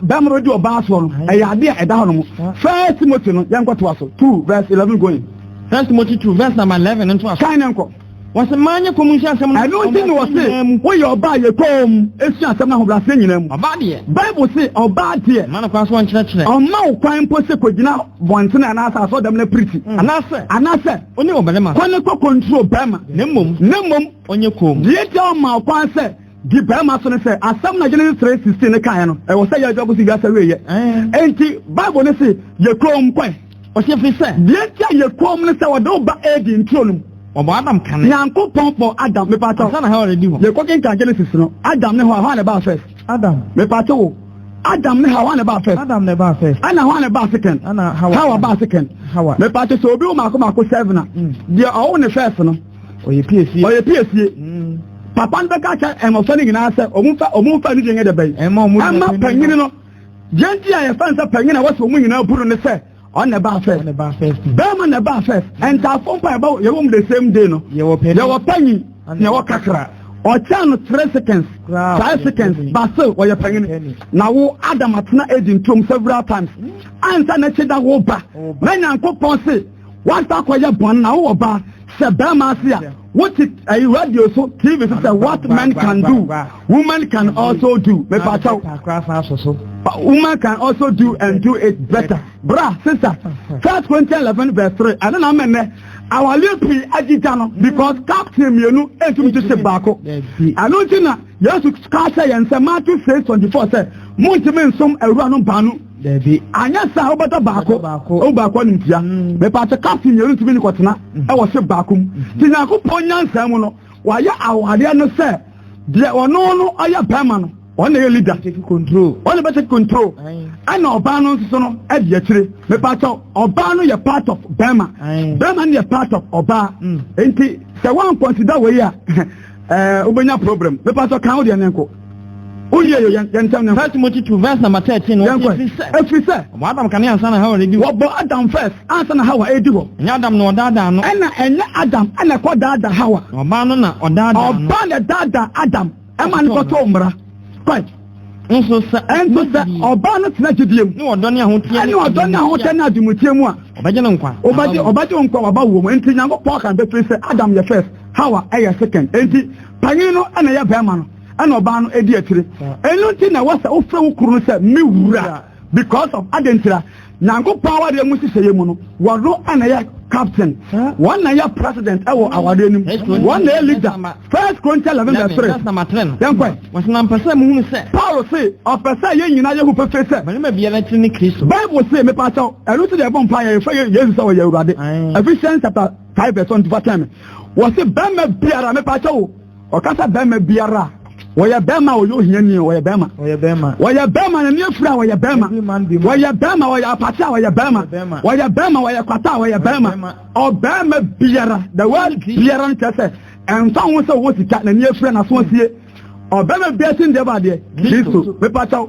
bɛrima bɛdi ɔbaa soɔ no, ɛyɛ adeɛ a ɛda hɔ nom. First Timothy no, yɛnkɔtoa so 2 verse 11 going. First Timothy 2 verse number 11 ntoa so. Kan ne nkɔ. Wɔse mmaa nyɛ komm nsua asɛm no Ɛno nti na ahobrɛaseɛ nyinaa wɔse mu. woyɛ ɔbaa a yɛ komm sua asɛm no ahobrɛaseɛ nyinaa mu. Ɔbaa deɛ. Bible se ɔbaa deɛ. Mma no kwan so ɔnkyerɛkyerɛ. Ɔmma wo kwan mpo sɛ kɔgyina bɔntene anaasɛ asɔrdan no apirikyi. Anaasɛ. Anaasɛ. Ɔne ɔbarima. Kɔ ne kɔ control barima. Na mmom. Na mmom. Ɔnyɛ komm. Deɛ nti a ɔmma wo kwan sɛ di barima so ne sɛ, asɛm na Genesis 3:16 no kaeɛ no, ɛwɔ sɛ yɛ adwuma kɔsi wiase awieɛ. Enti Bible no se yɛ komm kɔe. Ɔse ɛfiri sɛ. Deɛ nti a yɛ komm ne sɛ wɔde wo ba Eden turo no mu. Wɔbɔɔ Adam kane. Nyankopɔn bɔɔ Adam, mepakyɛw. Ansa na Hawa redi hɔ. Yɛkɔ kenkan Genesis no, Adam ne Hawa, hwan na ɛbaa first? Adam. Mepakyɛw o, Adam ne Hawa, hwan na ɛbaa first? Adam na ɛbaa first. Ɛna hwan na ɛbaa second? Ɛna Hawa. Hawa baa second. Hawa. Mepakyɛw sɛ obi wo maako maako seven a, deɛ ɔwo ne first no. Ɔyɛ piesie. Ɔyɛ piesie. Papa no bɛka akyerɛ mmɔfra no nyinaa sɛ ɔmo nfa ɔmo nfa anigye nyɛ dɛ bɛn. Ɛma ɔmo Ɛma panyin no. Deɛ nti a yɛfrɛ no sɛ panyin a wɔsɛ wɔn nyinaa bu no ne sɛ ɔno na ɛbaa first. Ɔno na ɛbaa first. Bɛrima na ɛbaa first. Ntaafo mpo a yɛbɔ yɛwɔ mu the same day no. Yɛwɔ panyin. Yɛwɔ panyin na yɛwɔ kakra. Ɔkyɛn no 3 seconds, 5 seconds, but still ɔyɛ panyin. Na wo Adam atena Eden turom several times. Ansa na akyi da wo ba. Na Nyankopɔn se wasa akɔyɛ bɔn na wowɔ ba sɛ bɛrima ase a wote ɛyi radio so, TV so sɛ what men can do, women can also do. Mepakyɛw, women can also do and do it better. Bra sister, 1 Corinthians 11 verse 3, ɛno na mɛnɛ awale pii agyigya no because captain mmienu ntumi kyekyɛ baako. Ɛno nti na Yesu ka kyerɛ yɛn sɛ Matthew 6:24 sɛ montumi nsom awura no baanu. Dabi. Anyɛ saa wobɛtɔ baako, wo baako animtia. Mepaakyɛ, captain mmienu ntumi ne kɔtena ɛwɔ ship baako mu. Nti Nyankopɔn nyansa mu no, wayɛ awadeɛ no sɛ deɛ ɔno no ɔyɛ bɛrima no, ɔno na ɛyɛ leader. Take control. Ɔno bɛ take control. Ɛna ɔbaa no nso so no ɛdi akyire. Mepaakyɛ, ɔbaa no yɛ part of bɛrima. Bɛrima no yɛ part of ɔbaa. Nti sɛ wɔn consider wei a, wobɛnya problem. Mepaakyɛ, kan wo deɛ ne nko. Woyɛ yɛ yɛn ntɛm ne nko. 1 Timothy 2 verse number 13. Yɛn kɔ. Ɛfiri sɛ. Wɔbɔ Adam kane ansa na Hawa redi hɔ. Wɔbɔ Adam first ansa na Hawa edi hɔ. Ɛnyɛ Adam na ɔdaadaa no. Ɛna ɛnyɛ Adam ɛna ɛkɔ daadaa Hawa. Na ɔbaa no na ɔdaadaa no. Ɔbaa na daadaa Adam ɛma no kɔtɔ mmara. Kɔe. Nso sɛ. Ɛnso sɛ ɔbaa no tena gyidie mu. Ne ɔdɔ ne ahoteɛ ne ɔdɔ ne ahoteɛ ne ademuteɛ mu a. Ɔbɛgye no nkwa. Ɔbɛgye nkwa waba wɔ mu. Nti Nyankopɔn kan bɛfiri sɛ Adam yɛ first, Hawa ɛyɛ second. Nti panyin no ɛna ɛyɛ bɛrima no, ɛna ɔbaa no edi akyire. Ɛno nti na ɛwɔ sɛ wofrɛ wo kunu no sɛ me wura because of adentira Nyankopɔn awadeɛ mu hyehyɛeɛ mu no, wɔno ɛna ɛyɛ captain, wɔn na ɛyɛ president ɛwɔ awadeɛ no mu, wɔn na ɛyɛ leader. 1 Corinthians 11 verse 3. Verse number 3 no. Yɛn kɔ. Wɔsɛ na mpɛ sɛ muhunu sɛ. Paul se ɔpɛ sɛ yɛn nyinaa yɛhu pefee sɛ. Barima biara tiri ne Kristo. Bible se, mepakyɛw, ɛno nti na yɛbɔ mpa yɛ yɛfrɛ Yesu sɛ ɔyɛ Awurade. Ephesians chapter 5 verse 1 to 10. Wɔse bɛrima biara, mepakyɛw, ɔkasa bɛrima biara, wɔyɛ bɛrima a ɔyɛ ohiani, wɔyɛ bɛrima. Ɔyɛ bɛrima. Wɔyɛ bɛrima na ne afiri a wɔyɛ bɛrima. Every man be man. Wɔyɛ bɛrima, wɔyɛ apate a wɔyɛ bɛrima. Ɔyɛ bɛrima. Wɔyɛ bɛrima, wɔyɛ kwata a wɔyɛ bɛrima. Ɔbɛrima biara, the word biara no kyerɛ sɛ ɛnfa ho sɛ ɔwɔ sika na ne afiri na so asie. Ɔbɛrima biara ti deɛ ba adeɛ Kristo. Mepakyɛw,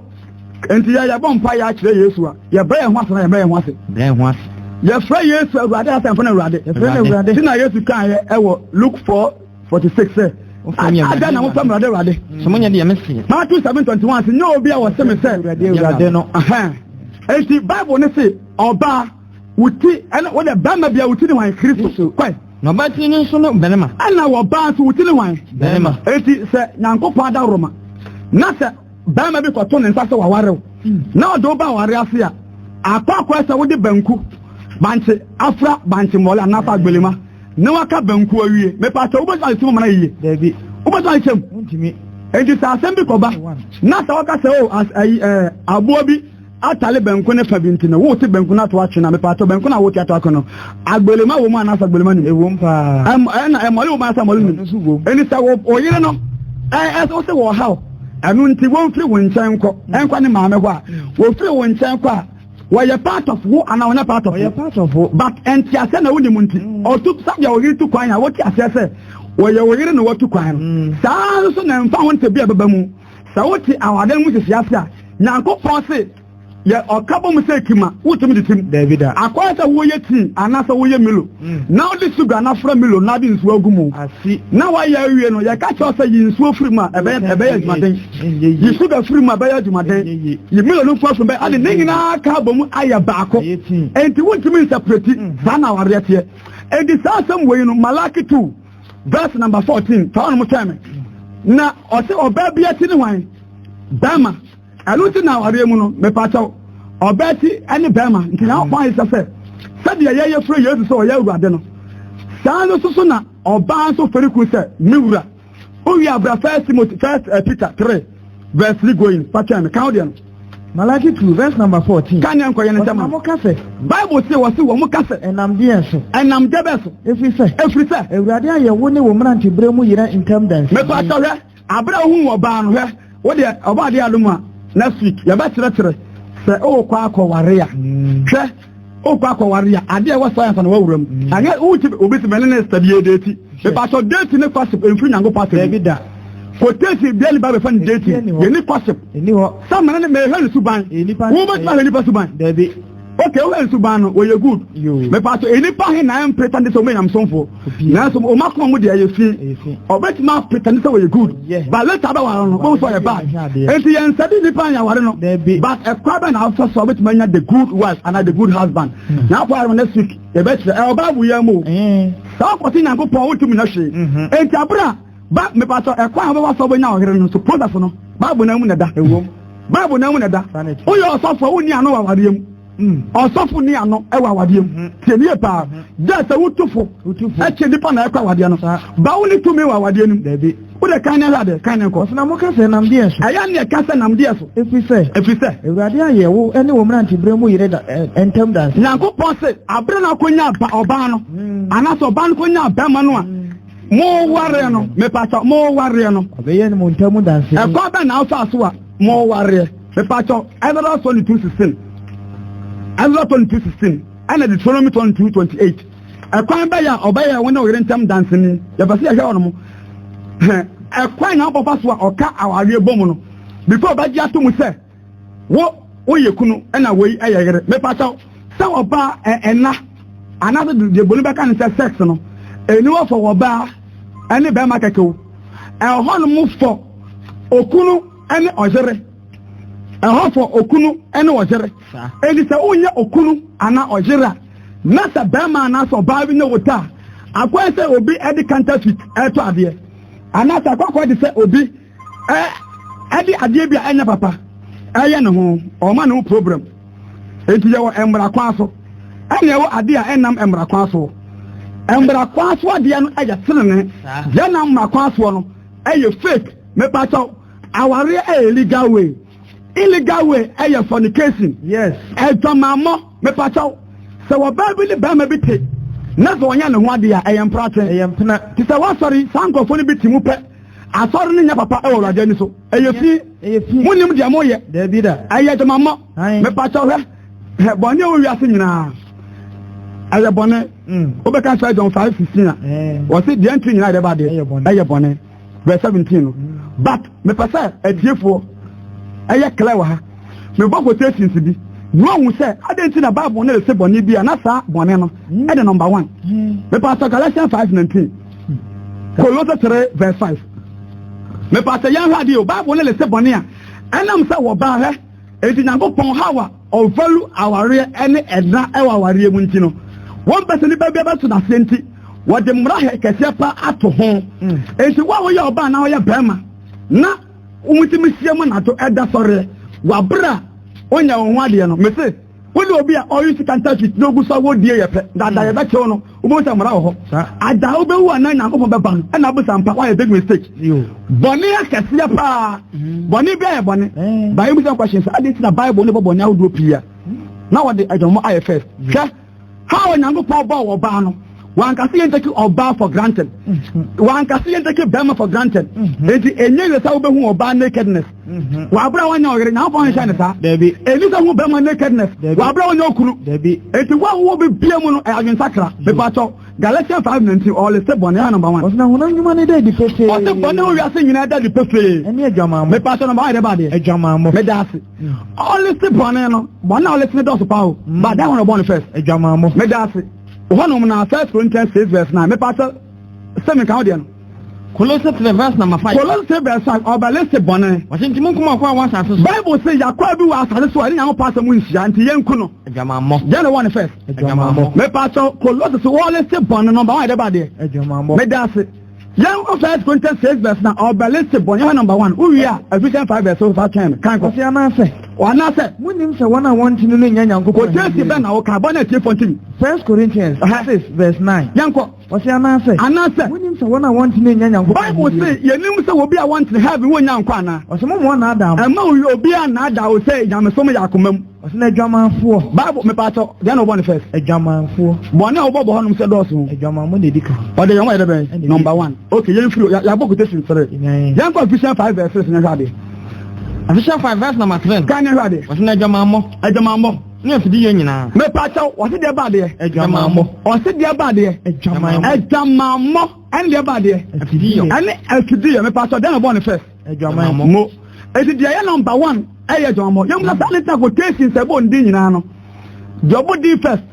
nti yɛ yɛbɔ mpa yɛ akyerɛ Yesu a, yɛbrɛ yɛn ho ase na yɛbrɛ yɛn ho ase. Brɛ yɛn ho ase. Yɛfrɛ Yesu Awurade asɛmfo no Awurade. Yɛfrɛ no Awurade. Ti na Yesu kaa yɛ ɛwɔ Luke 4:46 sɛ, ada na mofrɛ me Awurade, Awurade. So monyɛ deɛ meseɛ. Matthew 7:21 sɛ nyɛ obi a wɔse me sɛ Awurade, Awurade no. Ɛhɛn. Enti Bible ne se ɔbaa wo ti ɛna wo de bɛrima bia wo ti ne hwan? Kristo. Kɔe. Na ɔbaa tiri no nso no barima. Ɛna wɔbaa nso wo ti ne hwan? Barima. Enti sɛ Nyankopɔn adaworoma na sɛ bɛrima bi kɔto ne nsa sɛ waware wo na ɔde wo ba aware ase a, akɔ akɔyɛ sɛ wode banku bankye afra bankye mmɔle anaasɛ agbelema na waka banku awie. Mepa sɛ wobɛtumi ayɛ mu mana yiye? Dabi. Wobɛtumi ayɛ kyɛm? Wontumi. Enti sɛ asɛm bi kɔba na sɛ wɔka sɛ o ayi aboa bi atale banku ne fa bi nti no wote banku no ato atwe na mepa sɛ banku no a wote ato atwe no, agbelema wɔ mu anaasɛ agbelema nim? Ɛwom paa. Ɛna ɛmɔle wɔ mu anaasɛ ɛmɔle nim? Ɛno nso wom. Ɛni sɛ wo yere no ɛsɛ wo sɛ wɔ haw ɛno nti wɔmfiri wo nkyɛn nkɔ ɛnkɔ ne maame hɔ a, wɔfiri wo nkyɛn kɔ a, wɔyɛ part of wo anaa wɔnyɛ part of wo? Ɔyɛ part of wo. But ɛnte aseɛ na wonim nti ɔtu sɛdeɛ wo yere tu kwan a, wote aseɛ sɛ wɔyɛ wo yere na wɔtu kwan no. Saa nso na ɛmfa ho ntɛ bi a ɛbɛba mu sɛ wote awadeɛ no mu sisi ase a, Nyankopɔn se yɛ ɔka bɔ mu sɛ kima wotumi de tim. Dabi da. Akɔyɛ sɛ woyɛ tea anaasɛ woyɛ Milo na wode sugar na afra Milo na de nsuo agu mu Asi. na wayɛ awie no, yɛka kyerɛ wo sɛ yi nsuo firi mu a, ɛbɛyɛ adwumaden. Ɛnyɛ yi yie. Sugar firi mu a, ɛbɛyɛ adwumaden. Ɛnyɛ yie. Yi Milo no nko afiri mu bɛyɛ ade ne nyinaa ka bɔ mu ayɛ baako. Ɛyɛ tea. Enti wontumi nseparate. Saa na awareɛ teɛ. Enti saa asɛm wei no, Malaki 2. verse number 14 fa ɔnom twɛn me. Na ɔse ɔbaa bi akyi ne hwan? Bɛrima. Ɛno nti na awareɛ mu no, mepakyɛw, ɔbaa ti ne bɛrima. Nti Nyankopɔn ayɛ sɛ sɛdeɛ yɛyɛ frɛ Yesu sɛ ɔyɛ Awurade no, saa nso so na ɔbaa nso fɛre kunu sɛ me wura. Wowie a bra First Timothy, First eh, Peter 3 verse 3 going. Fa twɛn me, ka wo deɛ no. Malaki 2 verse number 14. Ka nea nkɔyɛ no ntɛm. Wɔn ka sɛ. Bible se wɔse wɔn ka sɛ. Ɛnam deɛn so? Ɛnam deɛ bɛn so? Efiri sɛ. Efiri sɛ. Awurade ayɛ wo ne wo mmeranteberɛ mu yerɛ ntam danseni. Mepa kyɛw hwɛ, abere a wohuu ɔbaa no hwɛ, wo deɛ ɔbaa deɛ adom a next week yɛbɛkyerɛkyerɛ sɛ wokɔ akɔware a. Hwɛ. Wokɔ akɔware a, adeɛ a ɛwɔ science na wawura mu. Mm. Anyɛ wonti obi sɛ mene ne study yɛ date. Mepa so date ne gossip mfiri Nyankopɔn asɛm. Dabi da. Quotation bia ni ba bɛfa ne date. Yɛ ni gossip. Ɛni hɔ. Sɛ mene ne mehwɛ ne suban. Wo bɛtumi ahwɛ nipa suban. Dabi. Okay, wohwɛ ne suban no, wɔyɛ good. Mepa so nipa he na ɛmpretend sɛ ɔmɛ nyamesomfoɔ. Nanso ɔma akoma mu deɛ ɛyɛ fi. Ɔbɛtumi apretend sɛ wɔyɛ good. But later bɛware no, bɛhu sɛ ɔyɛ bad. Enti yɛn nsa di nipa yɛaware no. But ɛkwa bɛ na afa so a wobɛtumi anya the good wife anaa the good husband. Hmm. Na akɔ ayɛ next week yɛbɛkyerɛ ɛwɔ Bible yɛn mu. Hmm. Saa ɔkɔte Nyankopɔn wontumi nyɛ hwee. Hmm. Enti abere a ba mepatɔ ɛkwan a wobɛfa so wobɛnya ɔyere no so process no Bible na mu na ɛda. Bible na mu na ɛda. Woyɛ ɔsɔfo a wonni ano wɔ awareɛ mu. Mm. Ɔsɔfo ni ano wɔ awadeɛ mu. Mm-hmm. Tie nie paa. Mm-hmm. Gye sɛ wotu fo. Ɛkyɛ nipa na ɛkɔ awadeɛ no. Ba wo ne tumi wɔ awadeɛ no mu. Dabi. Wode kan ne hwɛ adeɛ kan ne nkɔ. Ɔsena mo ka sɛ nam deɛ so. Ɛyɛ ne ɛka sɛ nam deɛ so. Ɛfiri sɛ. Ɛfiri sɛ. Awurade ayɛ wo ne wo mmeranteberɛ mu yere da ntam danse. Nyankopɔn se abere no akɔnya ɔbaa no. Mm. Anaasɛ ɔbaa no kɔnya bɛrima no a. Mm. Mo wareɛ no mepakyɛ mo wareɛ no. Ɔbɛyɛ ne mo ntam danse. Ɛkwan bɛn na afa so a mo wareɛ mepakyɛ Exodus 22:16 Exodus 22:16 ɛna Deuteronomy 22:28 ɛkwan bɛyɛ a ɔbɛyɛ wo ne ɔyere ntam danseni yɛpɛ sɛ yɛhwɛ wɔn mo ɛkwan na ɔbɛfa so a ɔka awareɛ bɔ mu no before ɔbɛgye ato mu sɛ Wo woyɛ kunu ɛna wei ɛyɛ yere. Mepakyɛw sɛ ɔbaa ɛna anaasɛ deɛ boni bɛka ne sɛ sex no ɛni hɔ fɔ ɔbaa ɛne bɛrima kɛkɛ o. Ɛhɔ nom fɔ okunu ɛne ɔyere. Ɛhɔ fɔ okunu ɛne ɔyere. Enti sɛ wonyɛ okunu anaa ɔyere a na sɛ bɛrima anaasɛ ɔbaa bi ne wo ta a akɔyɛ sɛ obi ɛde counterfeit ɛtɔ adeɛ anaasɛ akɔakɔyɛ te sɛ obi ɛde adeɛ bi a ɛnyɛ papa ɛyɛ ne ho, ɔma ne ho problem. Enti yɛwɔ mmara kwan so, ɛna ɛwɔ adeɛ a ɛnam mmara kwan so. Mmara kwan so adeɛ no ɛyɛ tenene, deɛ ɛnam mmara kwan soɔ no ɛyɛ fake. Mepakyɛw, awareɛ ɛyɛ legal way, illegal way ɛyɛ fornication. Yes. Adwamammɔ, mepakyɛw, sɛ ɔbaa bi ne barima bi te na sɛ ɔnyɛ ne ho adeɛ a ɛyɛ mpratwe. Ɛyɛ mpena. Te sɛ wasɔre saa nkurɔfoɔ no bi te mu pɛ. Asɔre no nyɛ papa wɔ Awurade ani so. Ɛyɛ fi. Ɛyɛ fi. Monim deɛ moyɛ. Dabi da. Ɛyɛ adwamammɔ. Mepakyɛw hwɛ. Hwɛ bɔne a ɛwɔ wiase nyinaa. Ɛyɛ bɔne. Mm. Wobɛka sɛ John 5:16 a. Wɔse deɛ ntiri nyinaa yɛde ba adeɛ. Ɛyɛ bɔne. Verse 17 no. Mm. But mepɛ sɛ atiefoɔ ɛyɛ clear wɔ ha. Mebɔ quotations bi. Na wɔahu sɛ adɛn nti na Bible no rese bɔne bi a na saa bɔne no mm. ɛde number one. Mepɛ sɛ Galatians 5:19. Kolose 3 verse 5. Mepɛ sɛ yɛnhwɛ adeɛ o, Bible no lese bɔne a ɛnam sɛ wɔbaa hɛ, enti Nyankopɔn Hawa ɔvalu awareɛ ɛne ɛna ɛwɔ awareɛ mu nti no, wɔmpɛ sɛ nipa bi abɛto n'aseɛ nti, wɔde mmara hɛ kɛseɛ pa ato ho. Mm. Enti wo a woyɛ ɔbaa na woyɛ bɛrima na wɔtumi hyia mu anadwo ɛda sɔreɛ wɔ abere a wonya wɔn ho adeɛ no, mese Wo ne obi a ɔyi sika counterfeit na ogu so a wodie yɛ pɛ. Dada mm. yɛbɛkyew no, wobɛhu sɛ mmara wɔ hɔ. Ada wobɛwu anaa Nyankopɔn bɛba no, ɛna abisa mpa, woayɛ big mistake. Bɔne akɛseɛ paa. Mm. Bɔne bi ayɛ bɔne. Eh. Ba yɛbisa question sɛ, adɛn nti na Bible ne bɔ bɔne ahodoɔ pii a? Na wɔde adwamammɔ ayɛ first. Mm. Hwɛ, how Onyankopɔn bɔɔ ɔbaa no, wanka sɛ yɛntake ɔbaa for granted. Mm-hmm. Wanka sɛ yɛntake bɛrima for granted. Mm-hmm. Enti ɛnyɛ yɛ sɛ wobɛhu ɔbaa nakedness. Mm-hmm. Wabra wanya ɔyere Nyankopɔn nhyɛ ne saa. Ɛni sɛ hu bɛrima nakedness. Wabra wanya okunu. Enti wo a wowɔ bibia mu no ɛyɛ adwensakra. Mepatɔ Galatians 5:19 ɔle sɛ bɔne ayɛ number one. Ɔsɛ na honam nnwuma no da adi pefee. Ɔsɛ bɔne wɔ wiase nyinaa da adi pefee. Ɛne adwamammɔ. Mepatɔ number one yɛ dɛ ba adeɛ. Adwamammɔ. Meda ase. Ɔle sɛ bɔne no bɔne a ɔle sɛ ne dɔso paa o. But that one ɔbɔ no first. Adwamammɔ. Meda ase. Hɔnom na First Corinthians 6 verse 9 mepatɔ sɛ menka wo deɛ no. Kolose 3 verse number 5. Kolose 3 verse 5, ɔbɛlese bɔne. Wɔse nti monkum ɔkwa a ɔwɔ asase so. Bible se yakoa bi wɔ asase so a ɛne Nyankopɔn asɛm nhyia nti yɛnku no. Adwamammɔ. Deɛ na ɛwɔ ne first. Adwamammɔ. Mepakyɛw Kolose so wɔlese bɔne no ba wɔn ayɛ dɛ ba adeɛ. Adwamammɔ. Meda ase. Yɛn kɔ First Corinthians 6 verse na ɔbɛliste bɔne hɔ number 1. Wowie a, Ephesians 5 verse 4 twɛn me. Kan kɔ. Ɔse anaasɛ. Anaasɛ. Monnim sɛ wɔn a wɔntene no nnya Nyankopɔn ahennie. Quotation bɛn na woka? Bɔ na atiefoɔ ntimi. First Corinthians 6 verse 9. Yɛn kɔ. Ɔse anaasɛ. Anaasɛ. Monnim sɛ wɔn a wɔntene nnya Nyankopɔn ahennie. Bible se yɛnim sɛ obi a wɔntene heaven wɔnnya nkɔ anaa? Ɔse mo mo nnaadaa mo. Ɛmma obi a nnaadaa wo sɛ nyamesom yɛ akoma mu. Ɔse na adwamanfoɔ. Bible mepaakyɛw deɛ na ɔbɔ ne first. Adwamanfoɔ. Bɔne a wɔbɔ bɔ hɔnom sɛ dɔɔso. Adwamanmo na edi kan. Ɔde yɛn wɔyɛ dɛ bɛn number one. Okay yɛn firi yɛabɔ quotation three. Yɛn kɔ Ephesians 5 verse 6 ne hwɛ adeɛ. Ephesians 5 verse number 3. Kan ne hwɛ adeɛ. Ɔse na adwamanmɔ. Adwamanmɔ. Ne afidiyɛ nyinaa. Mepaakyɛw ɔse deɛ ba adeɛ. Adwamanmɔ. Ɔse deɛ ba adeɛ. Adwamanmɔ. Adwamanmɔ ɛne deɛ ba adeɛ. Afidiyɛ. Ɛne afidiyɛ mepaakyɛw deɛ na ɔbɔ ne first. Adwamanmɔ. Mo. Eti deɛ ɛyɛ number one ɛyɛ adwamammɔ. Yɛn mu sɛ saa ne tena quotation sɛ ɛbɔ ndin nyinaa no. Deɛ ɔbɔ din first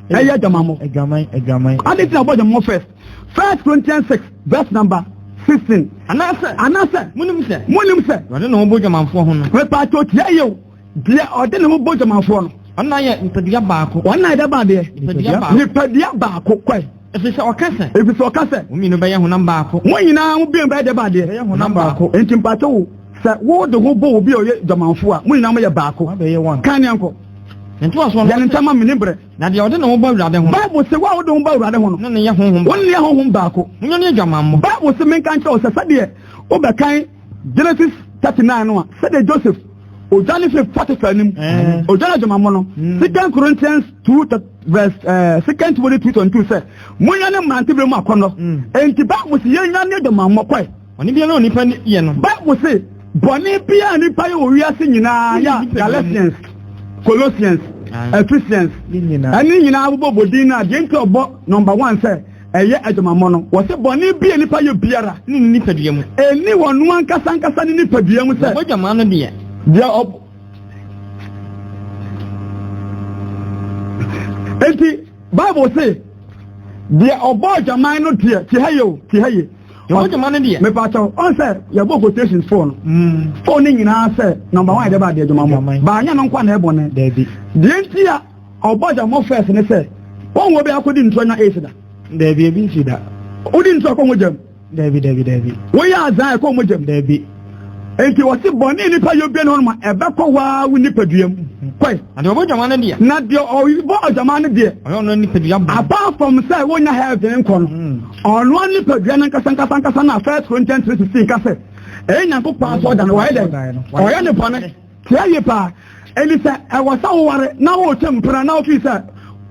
ɛyɛ adwamammɔ. Adwaman adwaman. Adi tena ɔbɔ adwamammɔ first. First Corinthians 6 verse number 16. Anaasɛ. Anaasɛ. Munim sɛ. Munim sɛ. Ɔde ne ho bɔ dwamanfoɔ ho no. Mepatwo tia yɛ o. Deɛ ɔde ne ho bɔ dwamanfoɔ no. Ɔno na yɛ nipadua baako. Ɔno na yɛ dɛ baadeɛ. Nipadua baako. Nipadua baako kɔe. Ɛfiri sɛ ɔka sɛ. Ɛfiri sɛ ɔka sɛ. Mo mmienu bɛyɛ honam baako. Mo nyinaa mo binom bɛyɛ dɛ baadeɛ. Bɛyɛ honam baako. Nti mpakyɛ wo sɛ wo de ho bɔ obi a ɔyɛ dwamanfoɔ a, mo nyinaa moyɛ baako. Moabɛyɛ one. Kan ne nkɔ. Ne ntoasoɔ no. Yɛ ne ntɛm ma me ne berɛ. Na deɛ ɔde ne ho bɔ Awurade ho. Bible se wo a wode ho bɔ Awurade ho no. Ne ne yɛ honhom baako. Wo ne yɛ honhom baako. Monyɛ ne adwamammɔ. Bible se menka nkyerɛ wo sɛ sɛdeɛ wobɛkan Genesis 39 no a, sɛdeɛ Joseph odwane firi Potiphar anim, odwane adwamammɔ no, Second Corinthians 2 verse Second Timothy 2:22 sɛ, Monyɛ ne mmerantebere mu akɔnnɔ. Enti Bible se yɛnwane adwamammɔ kɔe. Bɔne biara a onipa yɛ no. Bible se bɔne biara a nipa yɛ wɔ wiase nyinaa yɛ Galatians, Colossians, Ephesians, ɛne nyinaa bobɔ bodin no a deɛ nti ɔbɔ number one sɛ ɛyɛ adwamammɔ no. Wɔse bɔne bi a nipa yɛ biara. Ne ne nipadua mu. Ɛni wɔn ankasa ankasa ne nipadua mu sɛ. Ɔbɔ dwamaa no deɛ. Deɛ ɔbɔ. Enti Bible se deɛ ɔbɔ adwaman no deɛ te ha yie o te ha yie. Deɛ ɔbɔ dwaman no deɛ. Mepakyɛw ɔn sɛ yɛbɔ quotations four no. Four no nyinaa sɛ number one yɛde ba deɛ adwamammɔ. Baanyɛ no nkwa na ɛbɔ ne. Dabi. Deɛ nti a ɔbɔ adwamammɔ first ne sɛ wɔn wɔ bi akɔdi ntorɔ nya AIDS da. Dabi ebi nsi da. Wodi ntorɔ kɔ mogya mu. Dabi dabi dabi. Woyɛ azan ɛkɔ mogya mu. Dabi. Enti wɔsi bɔne nipa yɛ obi ne hɔ nom a ɛbɛkɔ waa wo nipadua mu. Kɔe. Na deɛ ɔbɔ adwaman no deɛ. Na deɛ ɔbɔ adwaman no deɛ. Ɔyɛ ɔno nipadua bɔne. Apart from sɛ wonya heaven nkɔ no, ɔno nipadua no ankasa ankasa ankasa na First Corinthians 3:16 ka sɛ ɛyɛ Nyankopɔn asɔredan no wɔyɛ dɛn? Ɔyɛ ne bɔne. Tia yie paa. Ɛni sɛ ɛwɔ sɛ woware na wotwe mpena na wofii sɛ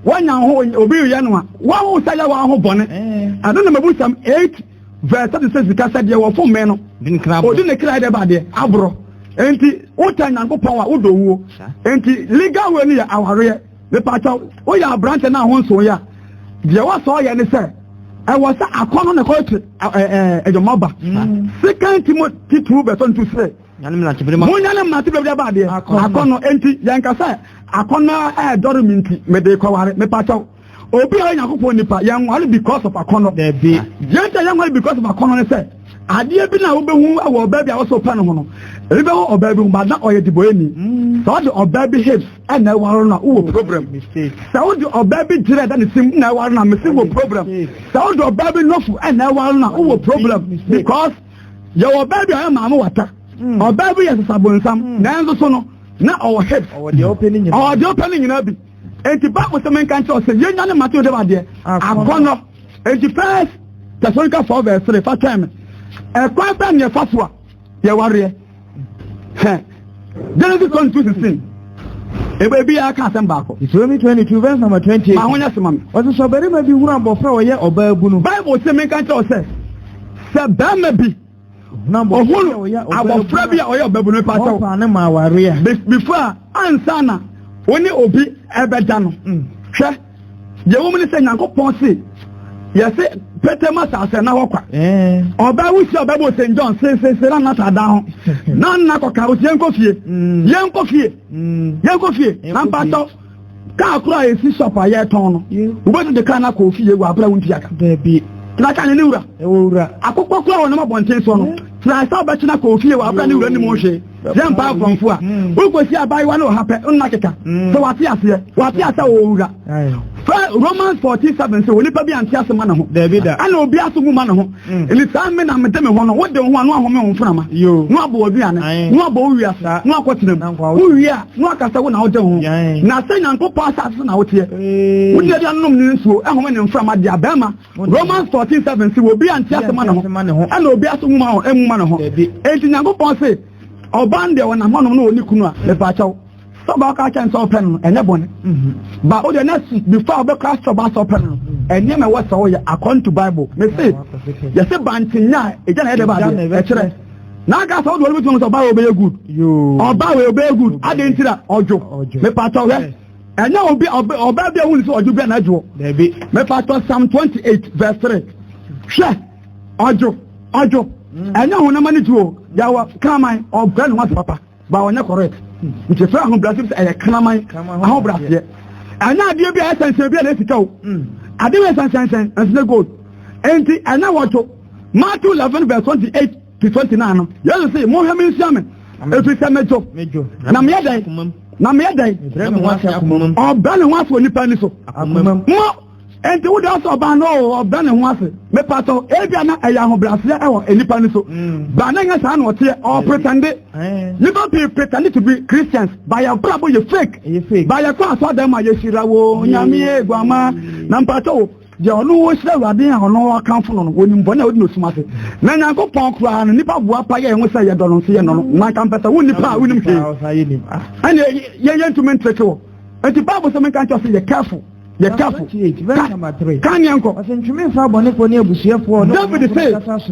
woanya ho obi reyɛ no a, woahu sɛ yɛ wɔn ho bɔne. Ɛno na Mebusɛm 8 verse 36 ka sɛ deɛ wɔfom me no, ɔdi ne kra dɛ ba adeɛ aborɔ. Enti wotɛ Nyankopɔn a wodɔ wuo. Enti legal way no yɛ awareɛ. Mepakyɛw, woyɛ aberante na ho nso yɛ a, deɛ wɔsɔ ɔyɛ ne sɛ ɛwɔ sɛ akɔnɔ na ɛkɔtwe adwamma ba. Second Timothy 2 verse 22 sɛ Monya ne mmerante bere aba adeɛ akɔnnɔ enti yɛnka sɛ akɔnnɔ a ɛdɔre me nti mede kɔware. Mepakyɛw, obi a ɔyɛ Nyankopɔn nipa, yɛnware because of akɔnnɔ. Dabi. Deɛ nti a yɛnware because of akɔnnɔ ne sɛ adeɛ bi na wobɛhu wɔ ɔbaa bi a wɔsɛ ɔpɛ no ho no, ebi bɛwɔ ɔbaa bi ho but na ɔyɛ debɔyɛni. Sɛ wode ɔbaa bi hips ɛna ɛware no a, wowɔ problem. Sɛ wode ɔbaa bi gyerɛ ɛda ne sim na ɛware no a, mese wɔ problem. Sɛ wode ɔbaa bi nɔfo ɛna ɛware no a, wowɔ problem because Yɛwɔ ɔbaa bi a ɔyɛ maame wata. Ɔbaa bi yɛ sesabonsam. Nanso so no, na ɔwɔ hips. Ɔwɔ deɛ ɔpɛ ne nyinaa. Ɔwɔ deɛ ɔpɛ ne nyinaa bi. Enti Bible sɛ menka nkyerɛ sɛ yɛnya ne mate ɔde adeɛ. Akɔnnɔ. Enti First Thessalonica 4 verse 3 fa twɛn me. Ɛkwan bɛn na yɛfa so a yɛwareɛ? Hɛ. Genesis 22 16. Ebe ebi yɛ aka asɛm baako. Deuteronomy 22 verse number 28. Ma ho nyɛ sema me. Ɔsɛ sɛ ɔbarima bi hunu abɔfra a ɔyɛ ɔbaa bunu. Bible sɛ menka nkyerɛ wo sɛ sɛ barima bi ohunu abɔfra bi a ɔyɛ ɔbaa bunu pa kyɛw. Ɔfa ne ma aware a. Before a ansa na wo ne obi ɛbɛda no. Hwɛ. Deɛ ɛwɔ mu ne sɛ Nyankopɔn se yɛse pete ma saasɛ na hɔ kwa. Ɔbaa wusi ɔbaa bɔ St. John sesese na nna saa dan ho. Na nna kɔka osi yɛnkɔ fie. Yɛnkɔ fie. Yɛnkɔ fie. Na mpakyɛw kaa koro a esi shop a yɛtɔn no. Wobɛtumi de kaa no akɔ ofie wɔ abere a wontua ka. Dabi. Tena kaa no ne wura. Ɛwɔ wura. Akokɔ koro a wɔnam abɔnten soɔ no. Tena sɛ wobɛkyena kɔ ofie wɔ abere a ne wura nim ho hwee. Yɛ mpa akorɔmfo a wokɔsi abaayewa no wɔ ha pɛ nna keka sɛ wate aseɛ wate asɛ wɔ wura. Fɛ Romans 14:7 sɛ onipa bi ante ase ma ne ho. Dabi da. Ɛna obi aso mu ma ne ho. Ɛni saa me na mede me ho no, wode wo ho a na wahome wo mframa. Na wabɔ w'aduane, na wabɔ wo wiase, na wakɔtena mu. Wowie a, na waka sɛ wo na wode wo ho. Na sɛ Nyankopɔn asase so na woteɛ. Wode aduane nom ne nsuo, ɛhome ne mframa de abɛɛma. Romans 14:7 sɛ obi ante ase ma ne ho, ɛna obi aso mu ma ho, emu ma ne ho. Enti Nyankopɔn se, ɔbaa no deɛ ɔnam hɔnom na ɔni kunu a, mepaakyɛw. Sɛ ɔbaa ka kyɛn sɛ ɔpɛ no ɛnyɛ bɔne. Ba o deɛ na before ɔbɛkɔ asɛ ɔbaa sɛ ɔpɛ no ɛnneɛma ɛwɔ sɛ ɔyɛ according to Bible. Me se yɛse bankye nya a egya na ɛyɛ dɛ ba adeɛ ɛkyerɛ. Na aka sɛ ɔde wɔn bɛtumi sɛ ɔbaa wɔ ɔbɛyɛ good. Ɔbaa wɔ ɔbɛyɛ good adi nti na ɔdwo. Mepatɔ hwɛ ɛnyɛ obi ɔbaa bi a wuli sɛ ɔdwo bi a na adwoɔ. Mepatɔ Psalm 28 verse 3 hwɛ ɔdwo ɔdwo ɛnyɛ honam ani dwo yɛwɔ kraman ɔbrɛ ne ho ase papa. Ba ɔnyɛ correct. Nti fɛ ahobrɛase sɛ ɛyɛ kraman ahobrɛaseɛ. Ɛnyɛ adeɛ bi a ɛsɛnsɛn bi a na esika o. Adeɛ bi a ɛsɛnsɛnsɛn ɛnsɛn gold. Nti ɛnyɛ wɔtwo. Matthew 11 verse 28 to 29 no. Yesu sɛ monhwɛ me nsua me. Ɛfiri sɛ medwo. Na meyɛ dɛn? Na meyɛ dɛn? Ɔbrɛ ne ho ase wɔ nipa ani so. Mo Enti wo deɛ ɔsɛ ɔbaa no oo ɔbrɛ ne ho ase. Mepatɔ ebia na ɛyɛ ahobrɛaseɛ ɛwɔ nnipa no so. Ba na nyɛ saa na ɔteɛ ɔpretɛnde. Nnipa pii pretend to be Christians ba yɛ brabɔ yɛ fake. Ba yɛ kɔ asɔɔdan mu a yɛhyira wo Nyame eguama. Na mpatɔ o deɛ ɔno ɔhyira Awurade a ɔno ɔkamfo no no wɔnim bɔne a ɔdi no sum ase. Na Nyankopɔn koraa no nnipa boa pa yɛ ho sɛ yɛdɔ no nso yɛnnɔ no. Na nka mpɛ sɛ wo nnipa a wonim hwee. Ɛne yɛ yɛntumi ntreke wo. Enti Bible sɛ menka nkyerɛ sɛ yɛ careful. Yɛ careful. Ka nea nkɔ. Ɔsɛ ntweme nfa abɔnefoɔ ne abusuafoɔ. David se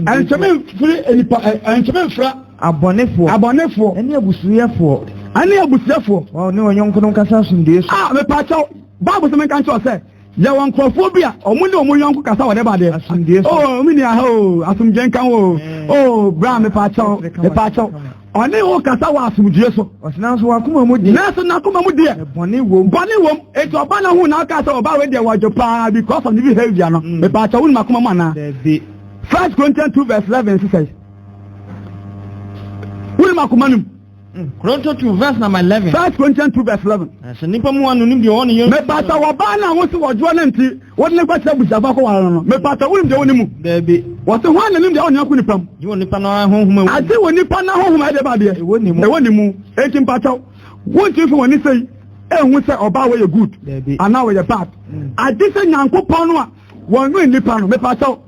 ntweme mfiri nipa ntweme mfra. Abɔnefoɔ. Abɔnefoɔ. Ɛne abusuafoɔ. Ɛne abusuafoɔ. Wɔn ne wɔn yɔnkonom kasa asomdue so. Ah, mepaakyɛw, Bible sɛ menka nkyerɛ sɛ yɛwɔ nkurɔfoɔ bi a wɔn ne wɔn yɔnko kasa wɔ dɛ ba deɛ. Asomdue so. Oh, me nua oh, asomdue nka wo. Oh, bra mepaakyɛw, mepaakyɛw. Ɔne wo kasa wɔ asomdwoe so. Ɔse nanso w'akoma mu deɛ. Nanso n'akoma mu deɛ. Bɔne wom. Bɔne wom. Eti ɔba no hu na ɔka sɛ ɔbaa wei deɛ wɔdwo paa because of ne behavior no. Mepaakyɛw wonim akoma mu anaa? Dabi. First Corinthians 2 verse 11 sisɛ. Wonim akoma no mu. Korinto 2 verse number 11. First Corinthians 2 verse 11. Sɛ nipa mu ano nim deɛ ɔwɔ ne yɛn. Mepaakyɛw ɔbaa no a wose wɔdwoɔ no nti wode no kɔkyerɛ abusuafo akɔware no no. Mepaakyɛw wonim deɛ wɔ ne mu. Dabi. Wɔse hwan na nim deɛ ɔne yɔnko nipa mu? Gye wɔ nipa no ara honhom a Agye wɔ nipa no honhom a ɛde ba adeɛ. Ɛwɔ ne mu. Ɛwɔ ne mu. Enti mpakyɛw, wontumi fa w'ani sɛi ɛnhu sɛ ɔbaa wɔ yɛ good Dabi. anaa wɔyɛ bad. Agye sɛ Nyankopɔn no a wɔnwene nipa no. Mepakyɛw,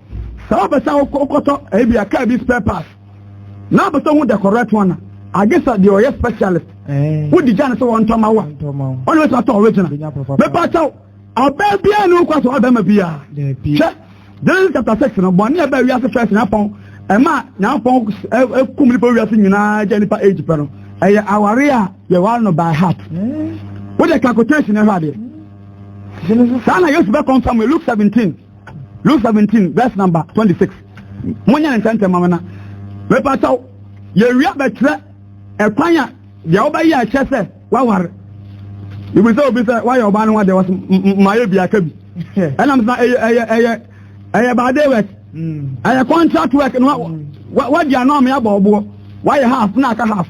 sɛ wopɛ sɛ wokɔtɔ ebi a kaa bi spare parts na wopɛ sɛ wohu the correct one a, agye sɛ deɛ ɔyɛ specialist. Wodi gya no sɛ wɔntɔ ma wo a, ɔne bɛtumi atɔ original. Mepakyɛw, ɔbaa biara ne wokɔ sɛ ɔbɛma biara. Hwɛ. Genesis chapter 6 no, bɔne a ɛbaa wiase first Nyankopɔn ɛma Nyankopɔn kum nipa wiase nyinaa gya nipa age pɛ no, ɛyɛ aware a yɛware no by heart. Wode calculation ɛhwɛ adeɛ. Saa na Yesu bɛ confirm Luke 17, Luke 17 verse number 26. Monyɛ ne ntɛntɛm ma me na. Mepakyɛw, yɛwia bɛkyerɛ ɛkwan a deɛ wobɛyɛ a ɛkyerɛ sɛ waware. Ibi sɛ obi sɛ wayɛ ɔbaa no ho adeɛ wɔsɛ mayɛ bi aka bi. Ɛnam sɛ ɛyɛ ɛyɛ ɛyɛ ɛyɛ by day work. Ɛyɛ contract work no wadi ano ama yɛabɔ ɔboɔ. Wayɛ half na aka half.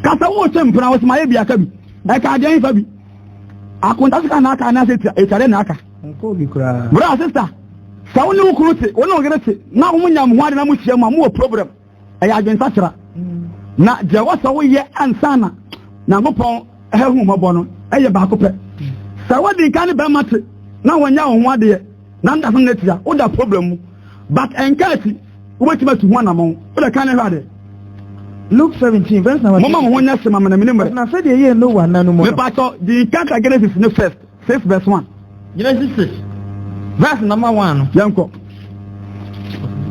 Kasa wo kyɛ mpena wɔsɛ mayɛ bi aka bi. Ɛka adeɛ nfa bi. Akonta sika na aka anaasɛ etware na aka. Bra sister, sɛ wo ne wo kunu te, wo ne wo yere te na wɔn nya mo ho ade na mo hyia mu a mo wɔ problem. Ɛyɛ adwensakyera. Na deɛ ɛwɔ sɛ woyɛ ansa na Nyankopɔn ahu mmɔbɔ no ɛyɛ baako pɛ. Sɛ wodi nka ne bɛrima te na wɔnyɛ wo ho adeɛ na nda so no atia, woda problem mu. But ɛnka akyi, wobɛtumi atu ho anammɔn. Wode ka ne hwɛ adeɛ. Luke 17 verse number. Moma mo ho nyɛ hye ma me na menim mmerɛ. Na sɛdeɛ ɛyɛɛ Noa nna no mu no. Mepakyɛw, di nka ka Genesis ne first. 6 verse 1. Genesis 6 verse number 1 no. Yɛnkɔ.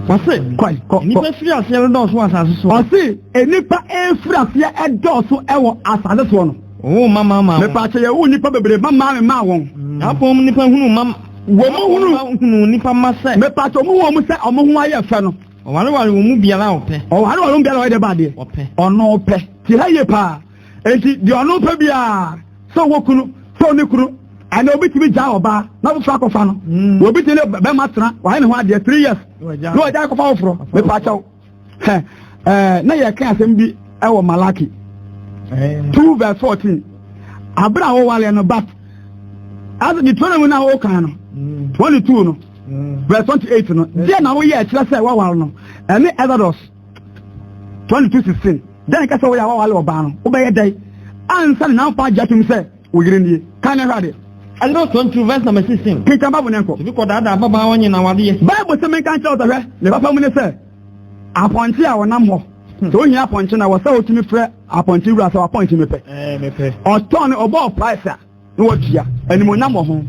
Ɔse, Kɔe, kɔ, kɔ. Nnipa firi aseɛ redɔɔso wɔ asase soɔ. Ɔse, nnipa efiri aseɛ ɛdɔɔso ɛwɔ asase soɔ no. Ɔwoo mma maa maa wɔn. Mepaakyɛ yɛwoo nnipa bebree ma maa me maa wɔn. Nyankopɔn mu nnipa hunu mma. Wɔn mu hunu. Hunu nnipa mma sɛ. Mepaakyɛ wɔn hu wɔn sɛ wɔn ho ayɛ fɛ no. Ɔwareware wɔn mu biara a ɔpɛ. Ɔwareware wɔn mu biara a ɔyɛ dɛ ba adeɛ. Ɔpɛ. Ɔno pɛ. Ti ha yie paa. Enti deɛ ɔno pɛ biara, sɛ ɔwɔ kunu, sɛ ɔne kunu, ɛnna obi tumi gyaa ɔbaa na foforɔ akɔfa no. Obi tumi ne bɛrima tena, wayɛ ne ho adeɛ 3 years, na ɔgya akɔfa foforɔ. Mepa kyɛw. Hɛ ɛɛ na yɛka asɛm bi ɛwɔ Malaki 2 verse 14. Abere a wɔwaleɛ no but Ase Deuteronomy no a wokan no, 22 no, verse 28 no, deɛ na woyɛ ɛkyerɛ sɛ woaware no, ɛne Exodus 22:16. Dɛn ka sɛ woyɛ a woaware ɔbaa no, wobɛyɛ dɛn ansa na Nyankopɔn agye atom sɛ wo yere nie? Kan na hwɛ adeɛ. Exodus 22 verse number 16. Kenkan Bible no nkɔ. Obi kɔdaadaa ababaawa nye n'awadeɛ. Bible sɛ menka nkyerɛ wo sɛ hwɛ, ne papa mu ne sɛ apɔnkye a wɔnam hɔ. Sɛ wohia apɔnkye na wɔ sɛ wotumi frɛ apɔnkye wura sɛ wapɔnkye mepɛ. Ɔtɔn no ɔbɔɔ price a na watua animuonyam wɔ ho.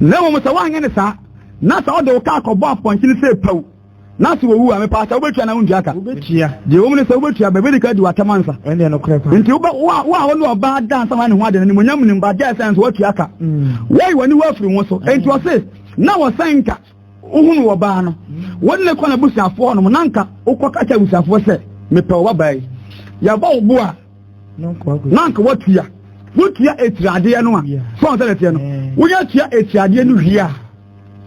Na mmom sɛ woanyɛ ne saa na sɛ wode wo kaa kɔbɔ apɔnkye no sɛ paw na sɛ wɔwu a mepaa sɛ wobɛtua na wontua ka. Deɛ ɛwɔ mu ne sɛ wobɛtua baabi de ka di w'atɛm ansa. Nti wo a wo ne ɔbaa da ansa ne ho ade no animuonyam nim ba gyae sɛ nso woatua ka. Wɔyi w'ani wɔ afiri ho so. Enti ɔse na wɔsɛn nka wohunu ɔbaa no wɔde ne kɔ n'abusuafoɔ nom na nka wokɔka kyɛ abusuafoɔ sɛ mepɛ wo babaa yi yɛbɔ wo bo a na nka woatua wotua etiradeɛ no a sɔn sɛ ɛteɛ no wonya tua etiradeɛ no wie a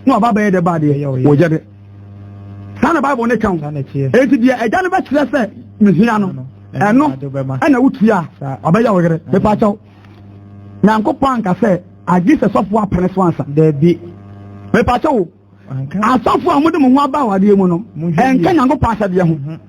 na ɔba bɛyɛ dɛ baadeɛ wɔgya de saa na Bible ne ka ho enti deɛ agya no bɛkyerɛ sɛ mehia no ɛno ɛna wotua a ɔbɛyɛ wo yere mepa kyɛw Nyankopɔn anka sɛ agye sɛ sɔfo apene so ansa. Dabi. Mepakyɛ wo. Asɔfo a mode mo ho aba awadeɛ mu no, ɛnka Nyankopɔn ahyɛdeɛ ho. Mhm.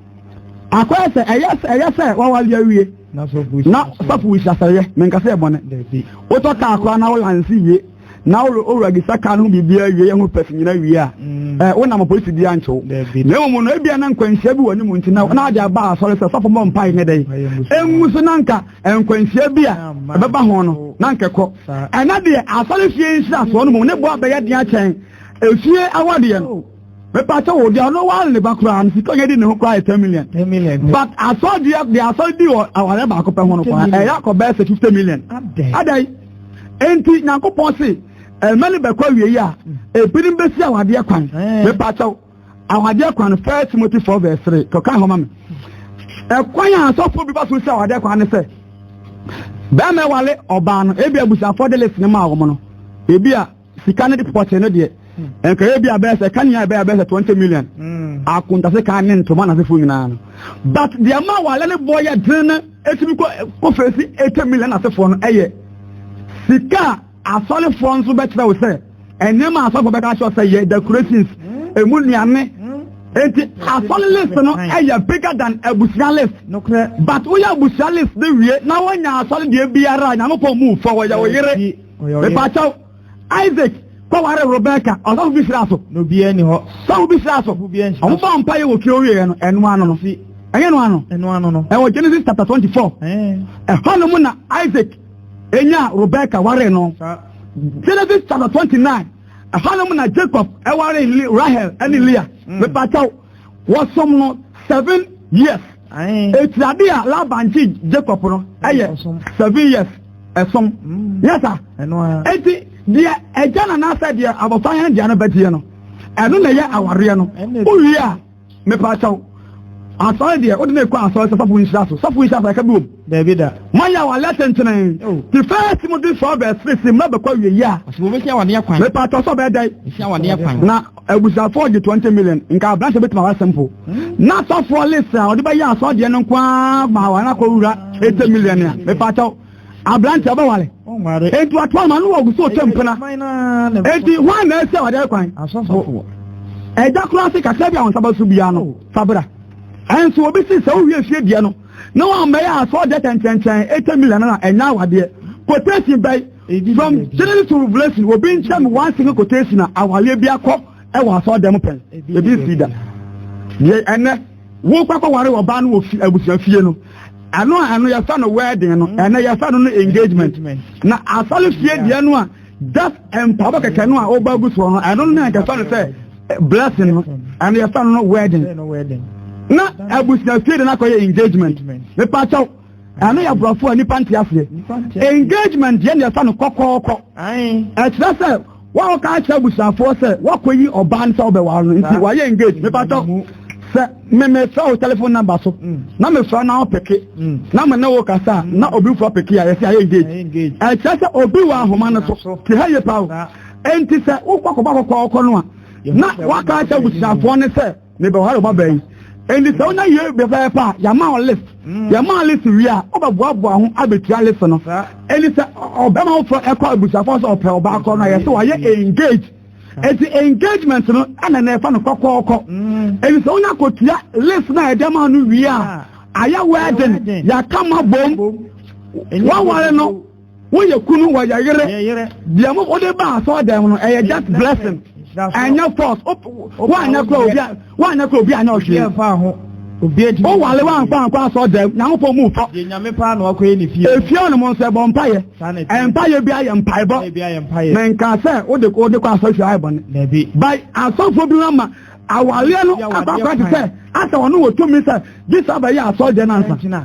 Akɔyɛ sɛ ɛyɛ sɛ ɛyɛ sɛ wawale awie. Na sɔfo nhyira sɛ yɛ, menka sɛ ɛbɔne. Wotɔ kaa koraa na wo lanse wie. Na wo register kaa no ho biribiara wie, yɛ ho pɛs nyina wie a, mm. eh, wonam polisi bi ankyew. Na mmom no, ebia na nkwanhyia bi wɔ ne mu nti na na ade aba asɔre sɛ sɔfo mmɔ mpae nyɛ dɛn. Engu so na nka Nkwanhyia bi a ɛbɛba ho no, na anka ɛkɔ. Ɛnnɛ deɛ, asɔrefie nhyirasoɔ no mmom ne boa bɛyɛ den akyɛn efie awadeɛ no. Mepa kyɛ wo, deɛ ɔno ware ne ba koraa no, sika ɔnya di ne ho koraa yɛ 10 million. But asɔre deɛ, deɛ asɔre di wɔ awareɛ baako pɛ ho no koraa, ɛyɛ akɔ bɛyɛ sɛ 50 million. Adɛn? Enti Nyankopɔn se, ɛmɛ no bɛkɔ awieyi a, ebinom bɛsi awadeɛ kwan. Mepa kyɛ wo. Awadeɛ kwan no, First Timothy 4 verse 3, kɔka hɔ ma me. Ɛkwan a asɔfoɔ bi ba so si awadeɛ kwan ne sɛ, bɛrima ɛwale ɔbaa no, ebi abusuafoɔ de list no maa wɔn no, ebi a sika no de pɔtee no deɛ, nka ebi a bɛyɛ sɛ kanea ɛbɛyɛ bɛyɛ sɛ 20 million, akontase kan ne ntoma n'asefoɔ nyinaa no. But deɛ ma awale no boɔ yɛ den no, etumi kɔ kɔ fesi 80 million n'asefoɔ no ɛyɛ sika a Asɔrefoɔ nso bɛkyerɛ wo sɛ nneɛma a asɔfoɔ bɛka akyerɛ wo sɛ yɛ decorations, emu nnuane. Enti asɔre list no ɛyɛ bigger than abusua list. But woyɛ abusua list no wie na wonya asɔre deɛ biara a Nyankopɔn mu fɔ wɔyɛ wo yere. Mepakyɛw, Isaac kɔware Rebecca, ɔsɔfo bi hyira so. Sɔfo bi hyira so. Ɔmo bɔ mpa yɛ wɔ fie wieɛ no, ɛno ano no. Ɛnyɛ no ano no. Ɛwɔ Genesis chapter 24. Ɛhɔ nom na Isaac Enyaa Rebeka waree no. Genesis chapter 29, ɛhɔnom na Jacob ɛwaree Rahel ɛne Leah. Mm. Mepakyɛw, wɔsom no 7 years. Etirade a Laban gye Jacob no ɛyɛ 7 years ɛsom. Yɛ sa. Eti deɛ ɛgya na n'asɛ deɛ abɔfra yɛn deɛ no bɛgyeɛ no, ɛno na ɛyɛ awareɛ no. Wowie a, Mepaakyɛw, asɔre deɛ wode no rekɔ asɔre sɛ sɔfo nhyira so. Sɔfo nhyira so ɛka bi wom? Daabi da. Moayɛ awareɛ tentene. Oh. Ti First Timothy 4 verse 3 se mmerɛ bɛkɔ awie yi a. Ɔsɛ wɔbɛsi awadeɛ kwan. Mepaakyɛw sɛ ɔbɛyɛ dɛn? Ɛsi awadeɛ kwan. Na abusuafoɔ gye 20 million nka aberanteɛ bɛtumi aware simple. Na sɔfoɔ list a ɔde bɛyɛ asɔre deɛ no nko ara ma aware no akɔwura 80 million a. Mepaakyɛw, aberanteɛ ɔbɛware. Ɔnware. Enti watoa no ma no wɔ gu so ɔtwa mpena. Enti hwan na ɛsi awadeɛ kwan? Asɔfo. Ɛda koraa se kakra bi a wɔn nsa bɛso biara no, fa bra. Ɛnso obi si sɛ wowie fie deɛ no, na wɔammɛyɛ asɔɔdeɛ kyɛnkyɛnkyɛn 80 million no a, ɛnyɛ awadeɛ. Quotation bɛn? From Genesis to Revelation, obi nkyerɛ me one single quotation a awadeɛ bi akɔ ɛwɔ asɔɔdan mu pɛn. Ebi nsi da. Deɛ ɛnɛ, wokɔ akɔware ɔbaa no wɔ fi abusua fie no, ɛno a ɛno yɛfɛ no wedding no, ɛnɛ yɛfɛ no no engagement. Na asɔre fie deɛ no a, just mpaabɔ kɛkɛ no a ɔba agu soɔ no, ɛno no na yɛfɛ no sɛ blessing no, ɛno yɛfɛ no no wedding. Na abusua fie deɛ no akɔyɛ engagement. Mepakyɛw, ɛno yɛ aborɔfo a nipa nte aseɛ. Engagement deɛ na yɛfɛ no kɔkɔɔkɔ. Ɛkyerɛ sɛ wɔn ka akyerɛ abusuafoɔ sɛ wɔakɔyi ɔbaa no sɛ ɔbɛware no nti wɔayɛ engage. Mepakyɛw, sɛ me mefrɛ wo telephone number so na mefrɛ na wopeke na me ne wo kasa a na obi foforɔ peke a yɛsɛ ayɛ engage. Ɛkyerɛ sɛ obi wɔ ahoma no so te ha yie paa o. Enti sɛ wokɔ akɔbɔ kɔkɔɔkɔ no a na waka akyerɛ abusuafoɔ no sɛ mebɛware ɔba baa yi. Enti sɛ wonya wie pɛpɛɛpɛ a, yɛama wo list. Yɛma wo list wie a, wobɛboaboa ho abɛtua list no. Enti sɛ ɔbɛma foforɔ ɛkɔ abusuafoɔ sɛ ɔpɛ ɔbaa korɔ no a, yɛsɛ wayɛ engage. Enti engagement no ɛna na ɛfa no kɔkɔɔkɔ. Enti sɛ wonya kɔtua list no a yɛde ama no wie a, ayɛ wedding, yɛaka ma bom. Waware no, woyɛ kunu, wɔyɛ yere. Deɛ mo wode ba asɔɔdan mu no, ɛyɛ just blessing. Ɛnyɛ force. Woanyɛ kora obi a, woanyɛ kora obi anyɛ ɔhwee. Wowale woamfa ankɔ asɔɔdan mu, Nyankopɔn mu fɔ. Efie hɔ nom nso ɛbɔ mpayɛ. Mpayɛ bi ayɛ mpaebɔ. Menka sɛ wode wode kɔ asɔhwɛ ayɛ bɔne. By asɔfoɔ bi ama awareɛ no akɔ akɔ te sɛ asɛ ɔno wɔ tumi sɛ gye sɛ abɛyɛ asɔredeɛ no ansa.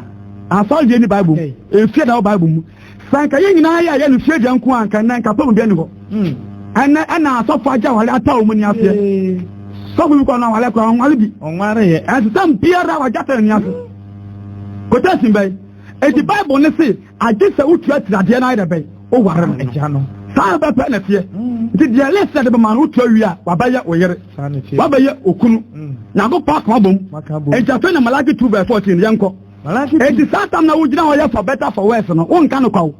Asɔredeɛ ni Bible mu. Efie da wɔ Bible mu. Sɛ nka yɛn nyinaa yɛ ayɛ no fie deɛ nko a, nka nnɛ nka pɔmu bi ani hɔ. Ɛnɛ ɛna asɔfo agye aware ata wɔn ani aseɛ. Sɔfo bi kɔ no aware koraa ɔnware bi. Ɛnsesam biara wagye ata n'ani ase. Quotation bɛyi. Eti Bible ne se agye sɛ wotua tiradeɛ no ayɛ dɛ bɛyi. Woware no. Saa bɛpɛ na teɛ. Nti deɛ list de bɛma no wotua wie a wabɛyɛ wo yere. Wabɛyɛ okunu. Nyankopɔn akoma bom. Enti afei na Malaki 2 verse 14 yɛnkɔ. Enti saa tam na wogyina hɔ yɛ for better for worse no, wonka no kwa o.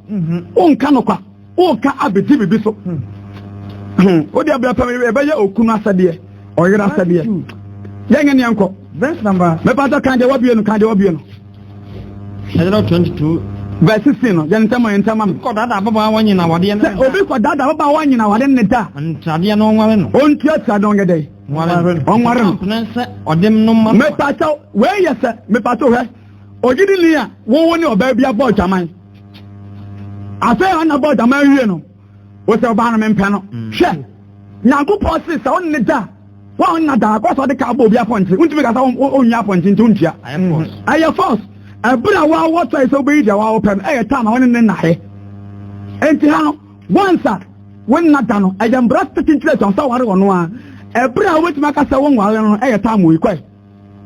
Wonka no kwa. Woka abɛdi biribi so. Wode abrɛ pɛ ɛbɛyɛ okunu asɛdeɛ, ɔyere asɛdeɛ. Yɛnyɛ neɛ nkɔ. Verse number. Mepatɔ kan deɛ wabue no, kan deɛ wabue no. Exodus 22. Verse 16 no, yɛn ntɛm yɛn ntɛm ama. Kɔ dada ababaawa wɔnyina awadeɛ no. Sɛ obi kɔ dada ababaawa wɔnyina awadeɛ no da. Ntradeɛ no ɔnware no. Ɔntua tiradeɛ ɔnyɛ dɛ. Ɔnware no. Ɔmpene sɛ ɔde no ma. Mepatɔ wei yɛ sɛ mepatɔ hwɛ ogyidi ni a wowo ne ɔbaa bi abɔ adwaman. Afei a ɔna bɔ adwaman wie no, wosɛ ɔbaa no mempɛ no. Hwɛ, Nyankopɔn se sɛ ɔne ne da wɔn nna da akɔ sɛ ɔde ka bɔ obi apɔnkye, wontumi ka sɛ ɔnnya apɔnkye nti wontua. Ɛyɛ force. Ɛberɛ a wɔawɔ tɔe sɛ wobɛyi deɛ wɔawɔ pɛ no, ɛyɛ time a wɔne ne nnaeɛ. Enti ha no, once a wo nna da no, ɛyɛ mbra tete nkyerɛ sɛ ɔsɛ ware ɔno a. Ɛberɛ a wobɛtumi aka sɛ wonware no, ɛyɛ time wei kɔe.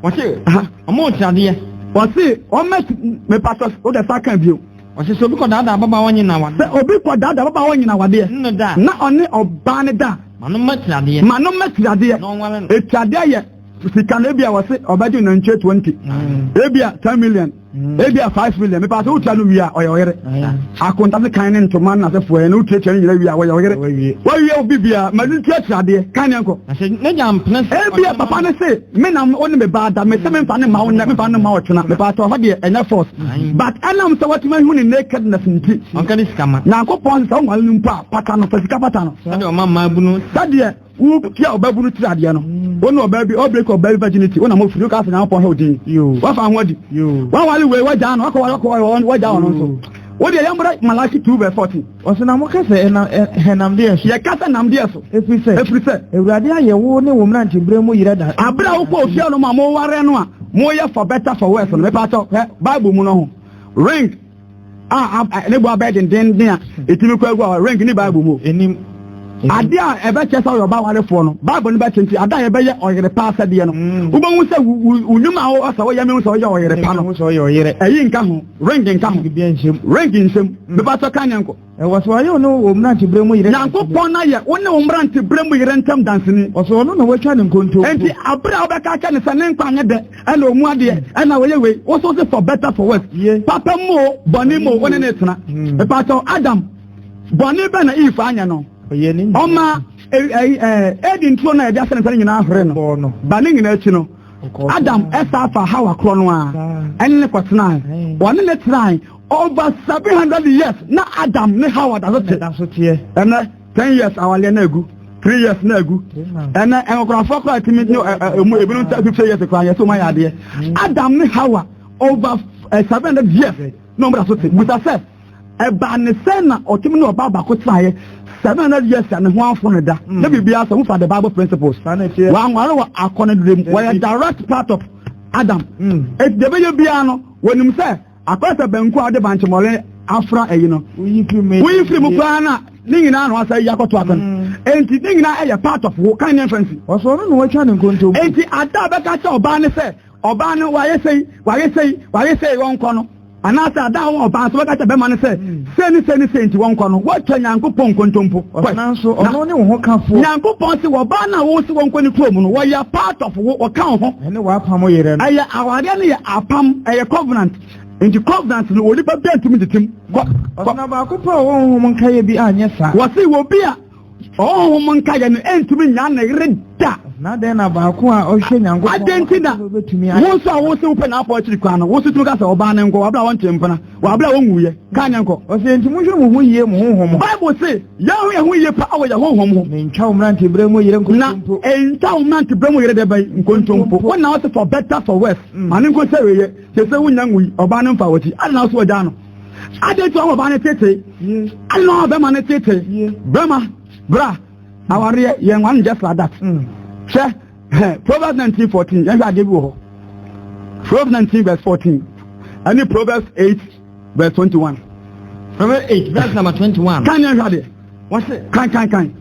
Wɔse ɔmo ntradeɛ. Wɔse ɔmɛ mepatɔ wode sa ka bio. Wɔse sɛ obi kɔ daadaa ababaawa nyina awadeɛ. Sɛ obi kɔ daadaa ababaawa nyina awadeɛ. Ne da. Na ɔne ɔbaa ne da. Ma no mma tiradeɛ. Ma no mma tiradeɛ. Na ɔnware no. Etiradeɛ yɛ sika no ebia wɔse ɔbɛgye nantwie 20. Ebia 10 million. Ebia 5 million. Mepa sɛ wotua no wie a ɔyɛ ɔyere. Akontase kan ne ntoma ne n'asefoɔ ɛna wotuatua no nyina wie a wɔyɛ ɔyere. Wawie obi bia ma no ntua tiradeɛ kan ne nkɔ. Ebia papa ne se me na wo ne me ba da me se me mfa ne ma wo nnɛ me mfa ne ma ɔkyena. Mepa sɛ ɔhɔ deɛ ɛnyɛ force. But ɛnam sɛ watumi ahu ne nakedness nti. Nyankopɔn sɛ wonwale no mpo a pata no fa sika pata no. Sɛdeɛ wotua ɔbabunu tiri adeɛ no, wo ne ɔbaa bi ɔbreki ɔbaa bi virginity, wo na mo firi, woka sɛ Nyankopɔn hwɛ wo din, wafa ho adi, wawale wei wagyaa no, wakɔwale wakɔwale wagyaa ɔno nso. Wo deɛ yɛmmra Malaki 2 verse 14. Ɔsɛ na moka sɛ ɛnam hɛnam deɛ so. Yɛka sɛ nam deɛ so. Ɛfiri sɛ. Ɛfiri sɛ. Awurade ayɛ wo ne wo mmeranteberɛ mu yerɛ da. Abere a wokɔ ofie no ma moware no a moyɛ for better for worse no, mepa kyɛw hwɛ Bible mu no ho ring a ne bo abɛyɛ dendenden a ɛtumi kɔ agu a ring ne Bible mu. Enim. Ade a ɛbɛkyɛ sɛ ɔyɛ ɔba warefoɔ no, Bible no bɛkyɛ nti ade a yɛbɛyɛ ɔyere pa asɛdeɛ no, wobɛhu sɛ wo nnwuma a wɔsɛ woyɛ mehu sɛ ɔyɛ ɔyere pa no, ɛyi nka ho, ring nka ho, ring nhyɛm, mepa sɛ ka nyɛ nkɔ. Ɛwɔ sɛ ɔyɛ wo ne wo mmeranteberɛ mu yerɛ. Nyankopɔn na yɛ wo ne wo mmeranteberɛ mu yerɛ ntam danseni. Ɔsɛ ɔno na watwa ne nkontompo. Enti abere a wobɛka akyɛ ne sɛ ne nkwa nyɛ dɛ, ɛna ɔmu adeɛ, ɛna wɔyɛ wei, wo so se for better for worse. Papa mu o, bɔne mu o, wo ne ne tena. Mepa kyɛw, Adam, bɔne bɛn na Eve anyɛ no? Ɔma Eden turo no a yɛde ahyɛ ne nsa no nyinaa hwere no. Ba ne nyinaa akyi no, Adam ɛsa afa Hawa korɔ no a, ɛne ne kɔtenae. Ɔne ne tenae over 700 years na Adam ne Hawa da so te. Ɛnɛ 10 years awaleɛ na egu, 3 years na egu. Ɛnɛ nkɔkorafoɔ koraa tumi ne emu ebinom sɛ 50 years koraa yɛ sɛ wɔn ayɛ adeɛ. Adam ne Hawa over 700 years na wɔn da so te. Busa sɛ ɛbaa ne sɛ na ɔtumi ne ɔbaa baako tenaeɛ 700 years a ne ho amfo no da. Ne biribiara sɛ wofa the Bible principles. Wɔanware wɔ akɔnɔdere mu. Wɔyɛ direct part of Adam. Eti deɛ ɛbɛyɛ biara no wɔnim sɛ akɔyɛ sɛ banku a wɔde bankyemɔle afra ayi no. Woyi firi mu koraa na ne nyinaa na wɔasa yi akɔto ase no. Enti ne nyinaa ɛyɛ part of wo kan ne mfa nsi. Ɔsɔ ɔno na wɔatwa ne nkontompo. Enti ada a bɛka kyɛ ɔbaa ne sɛ ɔbaa no wayɛ sei wayɛ sei wayɛ sei wɔnkɔ no. Anaasɛ ada a wɔn ɔbaa nso bɛka kyerɛ bɛrima no sɛ, sei ne sei ne sei nti wɔnkɔ no, woatwa Nyankopɔn nkontompo. Kɔe. Nanso Na ɔno ne wo hokafoɔ. Nyankopɔn se wɔbaa no a wo se wɔnkɔ ne kurom no, wɔyɛ part of wo, wɔka wo ho. Ɛne w'apam yerɛ no. Ɛyɛ awareɛ no yɛ apam, ɛyɛ covenant. Nti covenant no, onipa biara ntumi ntetem. Kɔ, kɔ. Ɔse na baako pɛ a ɔwɔ honhom nkaeɛ bi anyɛ saa. Wɔse obi a Ɔwɔ honhom nkaeɛ no ntumi nnya ne yere da. Na adɛn na baako a ɔhwɛ Nyankopɔn Adɛn nti na bɛtumi ayɛ wo nso a wo se wopɛ n'afɔ akyiri kwan no, wo nso tumi ka sɛ ɔbaa no nkɔ, wɔ abere a wɔntee mpena, wɔ abere a wɔnwuiɛ? Ka nyɛ nkɔ. Ɔse, enti monhwɛ mo ho yie mo honhom ho. Bible se, yɛnho yɛn ho yie paa wɔ yɛn honhom ho. Na ntwa wo mmeranteberɛ mu yere Na nkontompo. ntwa wo mmeranteberɛ mu yere dɛ bɛn? Nkontompo. Wo na wose for better for worse. Ma no nkɔ sɛ wieɛ. Seesei wonnya nwui, ɔbaa no mfa w'akyi. Adɛn na wo so wagyaa no? Adɛn nti na ɔma ɔbaa no tetee? Adɛn na ɔma bɛrima no tetee? Bɛrima, bra, awareɛ, yɛn one just like that. Hwɛ, Proverbs 19:14, yɛhwɛ adeɛ bi wɔ hɔ. Proverbs 19 verse 14, ɛne Proverbs 8 verse 21. Proverbs 8 verse number 21. Kan yɛn hwɛ adeɛ. Wɔse. Kan kan kan.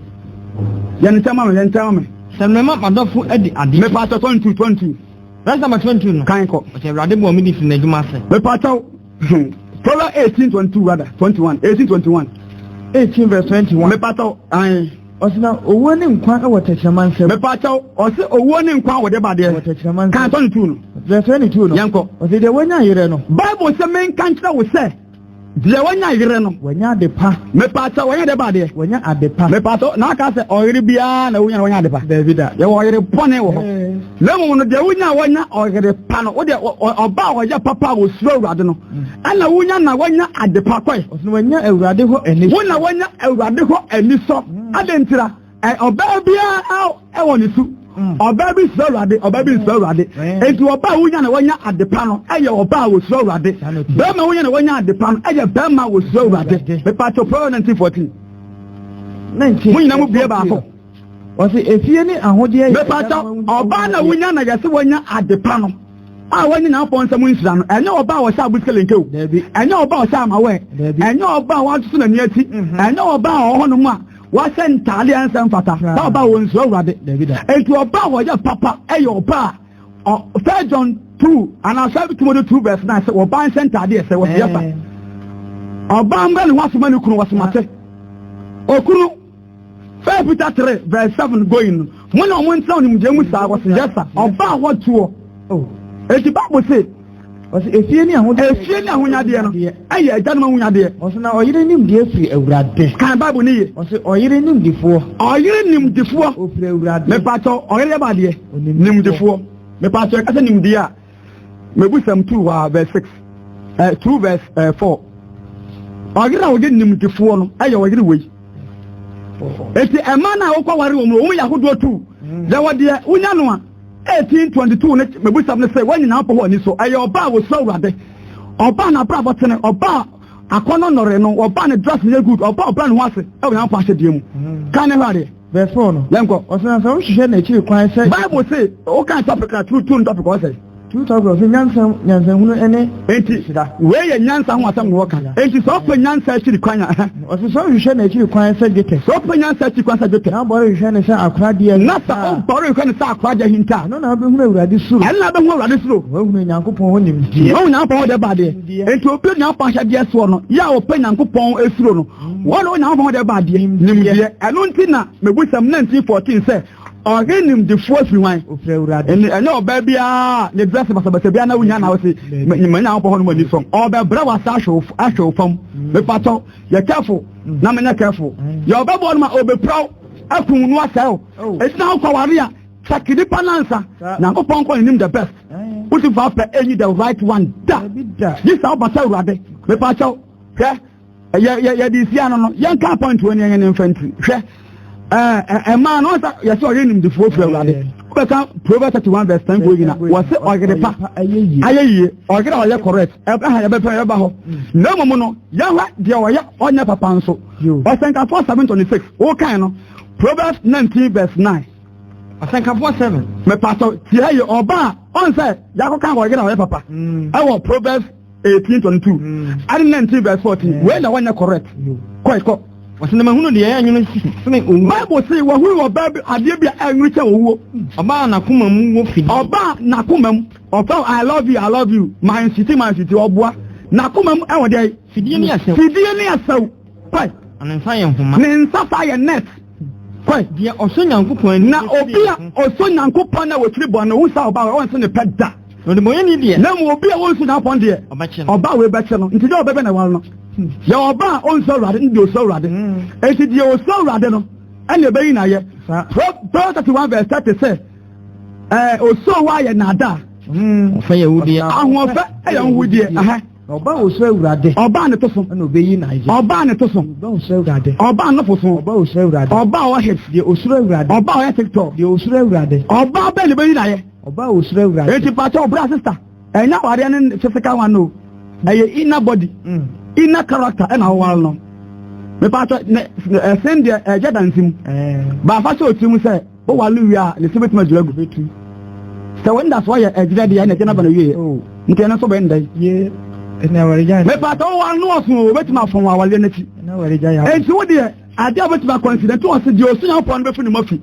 Yɛn nkyɛn ma me, yɛn nkyɛn ma me. Sɛ mmarima madɔfo adi adeɛ. Mepa atɔ 22 22. Verse number 22 no. Kan kɔ. Ɔsɛ Awurade bɔ ɔmo di firi n'adwuma ase. Mepa atɔ. Proverbs 18 22 rather 21 18 21. 18 verse 21. Mepatɔ ayi. Ɔsi na owuo ne nkwa wɔ tɛkyerɛma nsam. Mepatɔ ɔsi owuo ne nkwa wɔ de ba deɛ. Wɔ tɛkyerɛma nsam. Kan 22 no. Verse 22 no. Yɛn kɔ. Ɔsi deɛ wanya yerɛ no. Bible sɛ menka nkyerɛ wo sɛ deɛ wanya yerɛ no. Wanya ade pa. Mepatɔ wanya de ba deɛ. Wanya ade pa. Mepatɔ na aka sɛ ɔyere biara na wonya na wanya ade pa. Dabi da. Yɛwɔ ɔyere bɔne wɔ hɔ. Na mmom no, deɛ wonya a wɔnya ɔyere pa no, wodeɛ ɔba a ɔyɛ papa a wɔsuro Awurade no, ɛna wonya na wɔnya ade pa kɔe. Ɔsɛ wɔnya Awurade hɔ anisɔ. Wo na wɔnya Awurade hɔ anisɔ. Mm. Adɛn ntira? Ɔbaa biara ɛwɔ ne su. Mm. Ɔbaa bi suro Awurade, ɔbaa bi nsuro Awurade. Enti ɔbaa a wonya na wɔnya ade pa no, ɛyɛ ɔbaa a wɔsuro Awurade. Bɛrima wonya na wɔnya ade pa no, ɛyɛ bɛrima a wɔsuro Awurade. Mepatwo Proverbs 19:14. Mo nyina mo bie baako. Ɔse efie ne ahodeɛ yɛ Mepakyɛw, ɔbaa na wonya na yɛse wanya ade pa no a wanya Nyankopɔn nsam nhyira no, ɛnyɛ ɔbaa a ɔhyɛ abusukelenke o, ɛnyɛ ɔbaa a ɔhyɛ amawɛ, ɛnyɛ ɔbaa a watoto n'ani akyi, mhm. ɛnyɛ ɔbaa a ɔwɔ hɔnom a wahyɛ ntaade a ɛnsɛ mfata, saa ɔbaa wɔ nsuro Awurade. Enti ɔbaa a ɔyɛ papa ɛyɛ ɔbaa a First John 2 anaa First Timothy 2 verse 9 sɛ ɔbaa nhyɛ ntaade ɛsɛ wɔsi ɛfa. Ɔbaa mbɛ ne ho asoma ne kunu wɔsomate. Okunu First Peter 3 verse 7 going no, mo na ɔmo ntena onimdeɛ mu saa, wɔsi yes sir, ɔbaa hɔ toɔ. Oh. Eti Bible se, Ɔsi efie ne ahodeɛ. Efie ne ahonyadeɛ no ɛyɛ agyanom ahonyadeɛ. Ɔsi na ɔyere nimdeɛ firi Awurade. Kan Bible ne ye. Ɔsi ɔyere nimdifoɔ. Ɔyere nimdifoɔ. Ofiri Awurade. Mepatɔ ɔyere yɛ baadeɛ. Nimdifoɔ. Mepatɔ ɛkasa nimdeɛ a. Mebusɛm 2 hɔ a verse 6 2 verse 4. Ɔyere a ɔyɛ nimdefoɔ no ɛyɛ ɔyere wei. Eti ɛma no a wokɔ ware wɔn no wɔn yɛ ahodoɔ tu. Yɛwɔ deɛ wonya no a 1822 ne mebusɛm no sɛ wɔn nyinaa pɔ hɔ ani so. Ɛyɛ ɔbaa a wɔsuro Awurade. Ɔbaa n'abrabɔ tene, ɔbaa akɔnɔ nnɔre no, ɔbaa ne dress yɛ good, ɔbaa ɔbra ne ho ase ɛwɔ Nyankopɔn ahyɛdeɛ mu. Kan ne hwɛ adeɛ. Verse 4 no. Yɛnkɔ. Ɔsɛ na sɛ wohwehwɛ n'akyiri kwan sɛ. Bible se wokan topic na true true topic ɔsɛ. True topic ɔsɛ nyansa nyansahunu ne. Enti wei yɛ nyansa ho asɛm na wɔka. Enti sɛ ɔpɛ nyansa akyiri kwan a. Ɔsɛ sɛ ɔhwehwɛ n'akyiri kwan sɛ dwetɛ. Sɛ ɔpɛ nyansa akyiri kwan sɛ dwetɛ. Na ɔbɔre hwehwɛ ne sɛ akoradeɛ. Na sɛ ɔbɔre hwehwɛ ne sɛ akoradeɛ hinta. Ɛno na wobɛhunu Awurade suro. Ɛno na wobɛhunu Awurade suro. Woahunu Nyankopɔn ho nimdeɛ. Woahunu Nyankopɔn ho deɛ baadeɛ. Enti obi Nyankopɔn ahyɛdeɛ soɔ no, yɛ a ɔpɛ Nyankopɔn suro no. Wɔn na Onyankopɔn de ba adeɛ nimdeɛ. Ɛno nti na Mebusɛm 19:14 sɛ, Ɔhene nimdefoɔ firi hwan? Ɔfiri Awurade. Ɛne ɛnyɛ ɔbaa biara ne dress basabasa biara na wonya na wose ma Nyankopɔn hɔ no mu ani sɔm. Ɔbɛbrɛ w'ase ahwɛ wo fam. Mepatɔ, yɛ careful na menyɛ careful. Yɛ ɔbɛboa no ma ɔbɛpira wo, aku no asɛe wo. Enti na wokɔ ware a, check nipa no ansa. Nyankopɔn kɔ n'anim the best. Wosi fa pɛ enyi the right one da. Gye saa wobata Awurade. Mepakyɛw, hwɛ. Yɛ yɛ yɛde si ano no yɛnka point wɔ ne yɛn ne nfa ntiri hwɛ ɛɛ ɛmaa no ɔsɛ yɛsɛ ɔyɛ nimdifoɔ firi awurade wobɛka Proverbs 31 verse 10 go nyina wɔsɛ ɔyere pa ayɛ yie ɔyere a ɔyɛ correct ɛha yɛbɛpɛ yɛbɛba hɔ na mmom no yɛhwɛ deɛ ɔyɛ ɔnyɛ papa nso Ɔsɛnkafoɔ 7:26 wokan no Proverbs 19 verse 9 Ɔsɛnkafoɔ 7 mepatɔ tie yɛ ɔba a ɔn sɛ yɛakɔka ɔyere a ɔyɛ papa ɛwɔ Proverbs 18:22 ɛne 19 verse 14 wei na wɔnyɛ correct kɔ kɔ. Wɔsi na mahunu deɛ ɛyɛ nwono sene owuo. Bible se wɔhunu wɔ baa bi adeɛ bi a ɛnwono kyɛn owuo. Ɔbaa n'akoma mu wɔ fidie. Ɔbaa n'akoma mu ɔfɛ I love you I love you my nsiti my nsiti ɔboa. N'akoma mu ɛwɔ deɛ? Fidie ne asau. Fidie ne asau. Kɔe. Na ne nsa yɛ nhoma. Ne nsa saa yɛ net. Kɔe. Deɛ ɔsɔ Nyankopɔn ani. Na obi a ɔsɔ Nyankopɔn na wɔkyiri bɔne no, wohu sɛ ɔbaa wei ɔnse ne pɛ da. Na ɔdebɔneyɛni deɛ. Na mmom obi a ɔnsu Nyankopɔn deɛ. Ɔbɛkye no. Ɔbaa wei bɛkye no. Nti deɛ ɔbɛbɛ na ɛware no. Yɛ ɔbaa a ɔnsu Awurade ne deɛ ɔsu Awurade. Enti deɛ ɔsu Awurade no, ɛna ɛbɛyi no ayɛ. Proverbs 31 verse 30 sɛ, ɛɛ osuo wa yɛ naadaa. Ɔfɛ yɛ wudeɛ. Ahoɔfɛ yɛ nhudeɛ. Ɔba osoro Awurade. Ɔbaa ne to so. Ɛna obeyi n'ayɛ. Ɔbaa ne to so. Ɔba osoro Awurade. Ɔbaa nofo so. Ɔba osoro Awurade. Ɔbaa ɔwɔ hips. Deɛ osoro Awurade. Ɔbaa ɔyɛ TikTok. Deɛ osoro Awurade. Ɔbaa bɛn na obeyi n'ayɛ. Ɔba osoro Awurade. Eti pàtó ɔbra sista ɛnyɛ awadeɛ ne physical one o ɛyɛ inner body inner character ɛna ɔware no mepatɔ ne ɛsɛn deɛ ɛgya dansi mu baafa sɛ ɔtiri mu sɛ Woware wie a, ne se bɛtumi adwiri agu. Bɛtu. Sɛ wo ndasoɔ yɛ ɛgyerɛ deɛ, ɛna ɛgye no aba no wieɛ. Oh. Nti ɛno nso bɛn dɛn? Ye. Ɛna awaregya. Mepatɔ woware no ɔso o, wobɛtumi afɔn wɔ awareɛ no akyi. Ɛna awaregya yɛ. Enti wo deɛ, adeɛ a wobɛtumi akɔnsida nti ɔse deɛ ɔsu Nyankopɔn no bɛfi ne mu afi.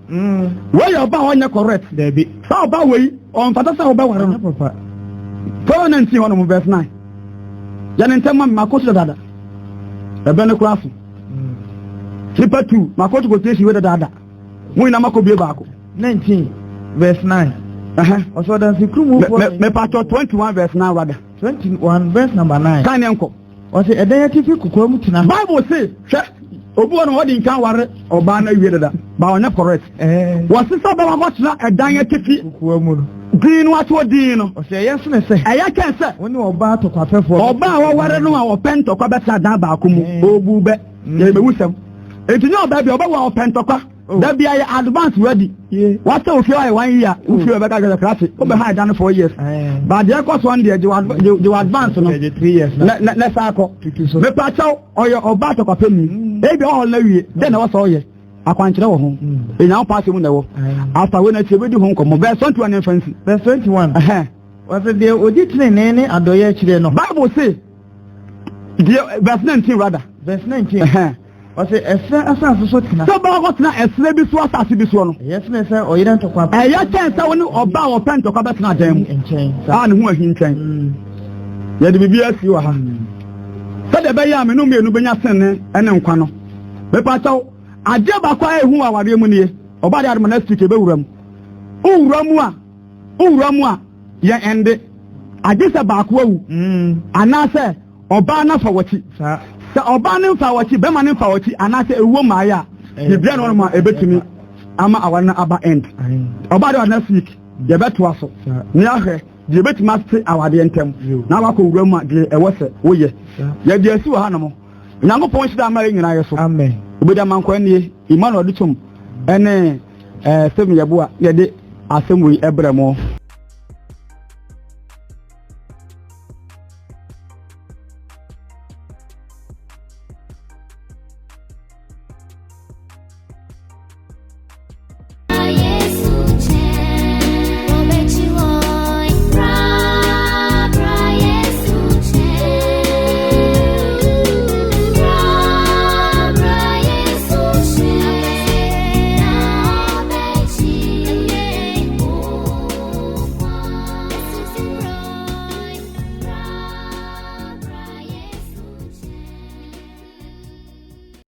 Wei yɛ ɔba a ɔnyɛ correct. Dabi. Saa ɔba wei, ɔmfata sɛ wobɛware no. Papa. Proverbs 19 hɔ nom verse 9. Yɛ ne ntɛm ma me, makɔ so dadaada. Ɛbɛ no koraa so. Nipa tu, makɔ so quotation wei dadaada. Mo nyinaa makɔ bie baako. 19 verse 9. Ɔsɛ ɔdansi kurumu fo. Mepatɔ 21 verse 9 rather. 21 verse number 9. Kan ne nkɔ. Ɔsɛ ɛdan atifi kokoa mu tena. Bible se hwɛ obi wɔ no ɔdi nkan ware ɔbaa no awie dada ba ɔnyɛ correct. Wɔsi sɛ ɔbɛba kɔtena ɛdan atifi kokoa mu no. Din no ato din no. Ɔsɛ ɛyɛ sene sɛ. Ɛyɛ kyɛn sɛ. Wɔne ɔbaa tɔkwapɛfoɔ. Ɔbaa a wɔware no a ɔpɛ ntɔkwa bɛtena dan baako mu. Obu bɛ. Yɛ bɛwu sɛm. Enti nyɛ ɔbaa bi ɔbɛwɔ ɔpɛ ntɔkwa. Oh. Da bi ayɛ advance ready. Wasɛ ofie ayɛ one year. Ofie oh. ɔbɛka kɛsɛ krate. Wobɛ ha ɛda no 4 years. Ba deɛ ɛkɔ soɔ no deɛ gye wɔ advance no. Na na saa kɔ. Mepa kyɛw ɔyɛ ɔbaa tɔkwa pɛ ni. Mm. Ebi ɔhɔ na wie. Dɛn na ɛwɔ sɛ ɔyɛ. Akwankyerɛ wɔ ho. Enya wo paase mu na ɛwɔ. After wei na akyi ebedi ho nkɔmmɔ. Verse 21 ne mfa nsi. Verse 21. Wɔsɛ deɛ odi tenenee ne adɔeɛ akyire no. Bible se deɛ verse 19 rather. Verse 19. Ɔsɛ ɛserɛ asase so tena. Sɛ ɔbaa kɔtena ɛserɛ bi so asase bi soɔ no. Ɛyɛ sene sɛ ɔyere ntɔkwa. Ɛyɛ kyɛn sɛ wo ne ɔbaa a ɔpɛ ntɔkwa bɛtena dan mu. Nkyɛn. A ne ho ahi nkyɛn. Yɛde biribi asi wɔ ha. Sɛdeɛ ɛbɛyɛ a me no mmienu bɛnya sene ne nkwa no. Mepakyɛw, adeɛ baako a ɛhu wɔ awareɛ mu nie. Ɔbaa deɛ adoma next week ɛbɛwura mu. Wowura mu a, wowura mu a, yɛ ɛnde. Agye sɛ baako awu. Anaasɛ ɔbaa no afa w'akyi. Sɛ ɔbaa no mfa w'akyi, bɛrima no mfa w'akyi, anaasɛ ewuo mmaeɛ a, biribiara na wɔn a ebetumi ama aware no aba end. Ɔbaa deɛ next week yɛbɛtoa so ne ahwɛ deɛ ebetumi ase awadeɛ ntɛm na wakɔ wura mu a deɛ ɛwɔ sɛ woyɛ. Yɛde asi wɔ hanom. Onyankopɔn nhyira ama yɛn nyinaa yɛ so. Obedi amankwa nie, Emmanuel Adutwum ɛne Stephen Yeboah yɛde asɛm wei ɛbrɛ mo.